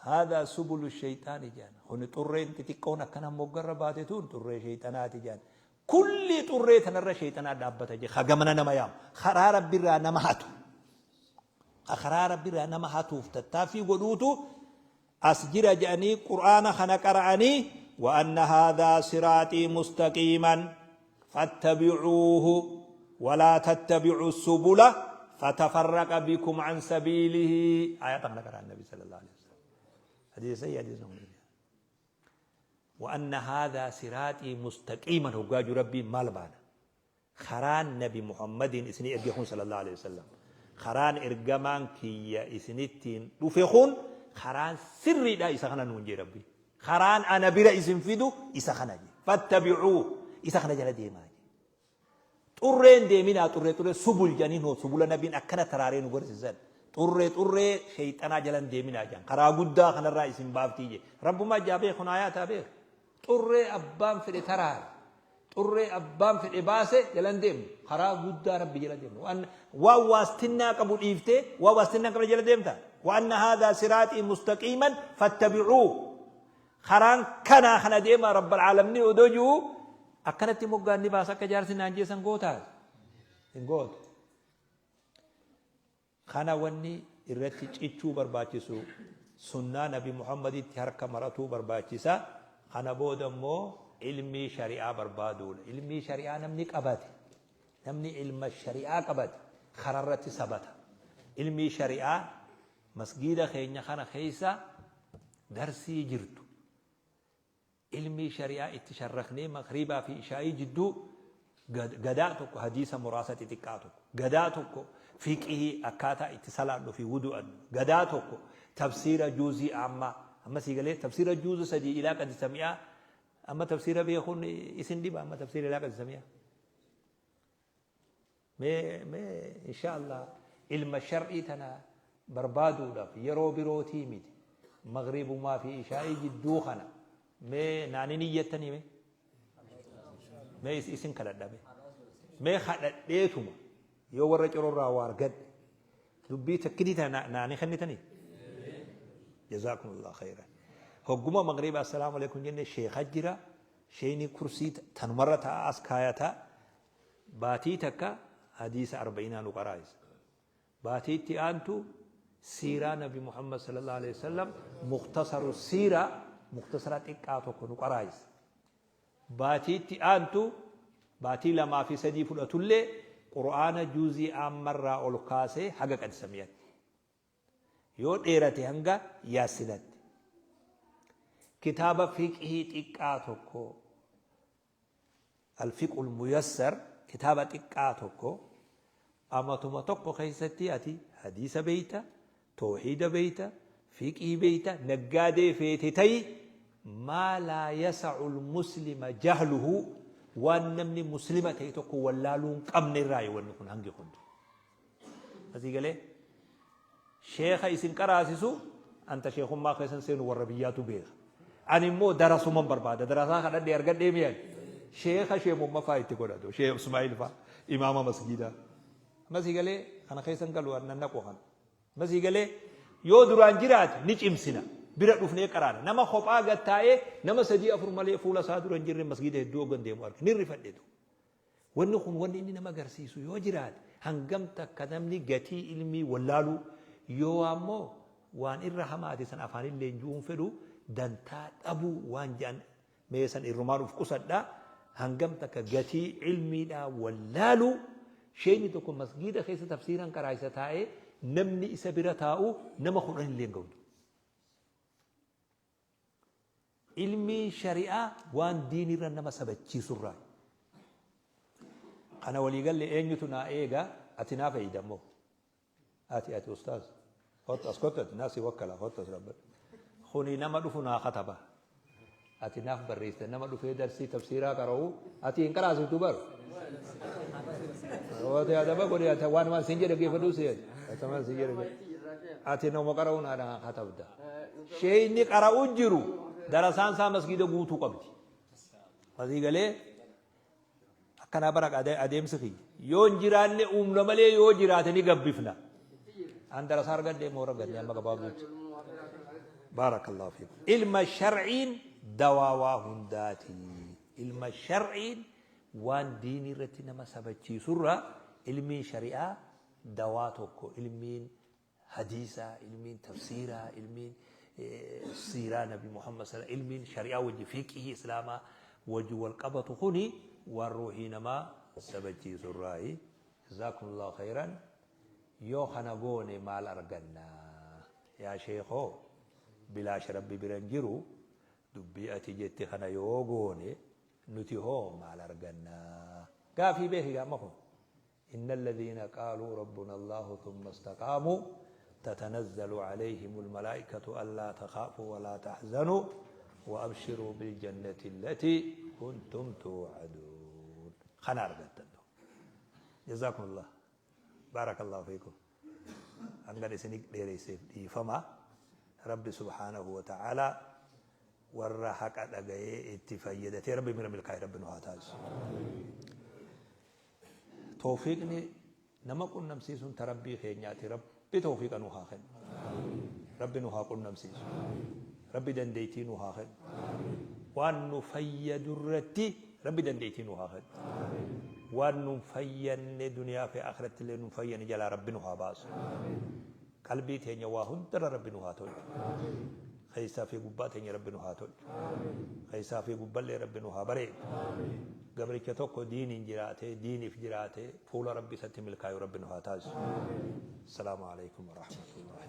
Haadhaa subulu shayxaani jaan. Kuni xurreen xixiqqoon akkana moggarra baate tun xurree shayxanaati jaan. Kulli xurree tanarra shayxanaa dhaabbata jee, hagamana nama yaamu. Karaa Rabbirraa nama hatu. Karaa Rabbirraa nama hatuuf tattaaffii godhuutu as jira jedhanii Qur'aana kana qara'anii, wa anna haadhaa siraaxii mustaqiiman fattabi'uuhu walaa tattabi'u subula fatafarraqa bikum an sabiilihi. Ayata kana qara'an Nabi sallallahu alaihi wasallam. Hadiisa sahih, hadiisa kun wa anna haadhaa siraaxii mustaqiiman hoggaa jiru Rabbiin maal baana? Karaan Nabi Muhammadiin isinii erge kun sallallahu alaihi wasallam, karaan ergamaan kiyya isinittiin dhufe kun karaan sirriidha, isa kana nuun jee Rabbi. Karaan ana bira isin fidu isa kana jee. Fattabi'uu, isa kana jala deemaa jee. Xurreen deeminaa, xurree xurree subul jedhanii noo subula Nabiin akkana taraaree nu barsiisan. Xurree xurree sheeyxanaa jalan deeminaa jedhan. Karaa guddaa kanarraa isin baaftii jee. Rabbumaa jaa beeku naayaa beeku. Xurree abbaan fedhe taraare, xurree abbaan fedhe baase jala hin deemnu. Karaa guddaa Rabbi jala deemnu. Waan waastinnaa qabu dhiiftee waan waastinnaa hin qabne jala deemta. Wa anna haadhaa siraaxii mustaqiiman fattabi'uu. Karaan kanaa kana deemaa Rabbal caalamni odoo jiru akkanatti moggaan ni baasa akka jaarsi naan jeessan gootaa? Hin gootu. Kana wanni irratti cichuu barbaachisu sunnaa Nabi Muhammaditti harka maratuu barbaachisa. Kana booda immoo ilmii shari'aa barbaaduudha. Ilmii shari'aa namni qabate, namni ilma shari'aa qabate kararratti sabata. Ilmii shari'aa masgiida keenya kana keessa darsii jirtu, ilmii shari'aa itti sharraknee maghriibaa fi ishaa'ii jidduu gadaa tokko hadiisa muraasa xixiqqaa tokko, gadaa tokko fiqihii akkaataa itti salaannu fi wudu'annu, gadaa tokko tafsiira juuzii ammaa, amma sii galee tafsiira juuza 3 ilaa qad sami'aa. Amma tafsiira beekuun isin dhiba? Amma tafsiira ilaa qad sami'aa Mee mee insha Allah ilma shar'ii tana barbaaduudhaaf yeroo birootii miti, maghribumaa fi ishaa'ii jidduu kana mee naani niyyattanii? Mee mee isin kadhadha, mee mee kadhadheetuma yoo warra cororraa waa argadhe dubbii takkitii tana naani kennitanii. Jazaakumullah khayran. Hogguma maghriba assalaamu alaikum jenne, sheekha jira, sheeyni kursii tanumarra ta'a as kaayata. Baatii takka hadiisa arba'iinaa nu qaraayisa. Baatii itti aantu siiraa Nabi Muhammad sallallahu alaihi wasallam, muktasaru siiraa, muktasara xiqqaa tokko nu qaraayisa. Baatii itti aantu, baatii 2 fi 3 fudhatullee, Qur'aana juuzii aammarraa ol kaasee haga qad samiyatti. Yoo dheerate hanga yaasinatti. Kitaaba fiqhii xiqqaa tokko, Al-Fiqhul Muyassar, kitaaba xiqqaa tokko amatuma tokko keessatti ati hadiisa beeyta, tawhiida beeyta, Fiqhii beeyta, naggaadee feete ta'i, maa laa yasa'u al-muslima jahluhu, waan namni muslima ta'e tokko wallaaluu hin qabne irraayi wanni kun hangi kun. Asii galee? Sheekha isin qaraasisu anta sheekhummaa keessan seenu warra biyyaatu beeka. Ani immoo darasuman barbaada. Darasaa kadhadhee argadhee mi'an. Sheekha sheemumma faa itti godhatu. Sheekh Ismaa'il faa imaama masgiidaa. Amma sii galee kana keessan galu an nan naqu kana. Amma sii galee yoo duraan jiraate ni cimsina. Bira dhufnee qaraana. Nama kophaa gad taa'ee nama sadii afur malee fuula isaa dura hin jirre masgiida hedduu hoggan deemu arge. Ni rifadhetu. Wanni kun wanni inni nama agarsiisu yoo jiraate hangam takka namni gatii ilmii wallaaluu yoo ammoo waan irra hamaati san afaanillee hin ju'uun fedhu dantaa dhabuu waan je'an mee san irrumaan uf qusadha hangam takka gatii ilmiidhaa wallaaluu sheeyni tokko masgiida keessa tafsiiran qaraaysa taa'ee namni isa bira taa'u nama 10 illee hin ga'u. Ilmiin shari'aa waan diinirra nama sabachiisurraa. Kana walii galle eenyutu naa eega ati naaf eeyda immoo. Ati ati ustaaz. Kottu as kottu ati naa si wakkala kottu as dhabbadhu. Kuni nama dhufu naa kataba. Ati naaf barreessite nama dhufee darsii tafsiiraa qara'u ati hin qaraasiftu bar. Ati adaba godhi ati waan waan sin jedhe geeffadhu si ati. Ati waan sin jedhe. Ati nama qara'u naa katabda. Sheeyni qara'u jiru darasaan isaa masgiida guutuu qabdi. Asii galee akkanaa bara adeemsi kiyya. Yoo hin jiraanne uumna malee yoo jiraate ni gabbifna. An darasaa argadhee moo argadhe amma gabaabduutti. Baarakallahu fiikum. Ilma shar'iin dawaa waa hundaati. Ilma shar'iin waan diinii irratti nama sabachiisurra ilmiin shari'aa dawaa tokko ilmiin hadiisaa, ilmiin tafsiiraa, ilmiin siiraa nabi Muhammad sala ilmiin shari'aa wajji fiqhii islaamaa wajji wal qabatu kuni waan ruuhii namaa sabachiisu irraayi. Jazaakumullahu khayran. Yoo kana goone maal arganna? Yaa sheekoo bilaash rabbi bira hin jiru dubbii ati jette kana yoo goone nuti hoo maal arganna? Gaafii beeki gaama kun. إن الذين قالوا ربنا الله ثم استقاموا تتنزل عليهم الملائكة ألا تخافوا ولا تحزنوا وأبشروا بالجنة التي كنتم توعدون خنا أرقدتن جزاكم الله بارك الله فيكم أنقل سنك ديريسيف ديفما ربي سبحانه وتعالى warra haqa dhagayee itti fayyadatee rabbi bira milkaa'e rabbi nu haa taasisu. Tawfiiqni nama qunnamsiisuun ta rabbii keenyaati rabbi tawfiiqa nu haa kennu. Rabbi nu haa qunnamsiisu. Rabbi dandeettii nu haa kennu. Waan nu fayyadu irratti rabbi dandeettii nu haa kennu. Waan nu fayyanne duniyaa fi akhiratti illee nu fayyanne jalaa rabbi nu haa baasu. Qalbii teenya waa hundarra Rabbi nu haa tolchu. Keessaa fi gubbaa teenya Rabbi nu haa tolchu. Keessaa fi gubballee Rabbi nu haa bareechu. Gabricha tokko diiniin jiraatee diiniif jiraatee fuula Rabbi isatti milkaayu Rabbi nu haa taasisu. Assalaamu alaikum warahmatullahi.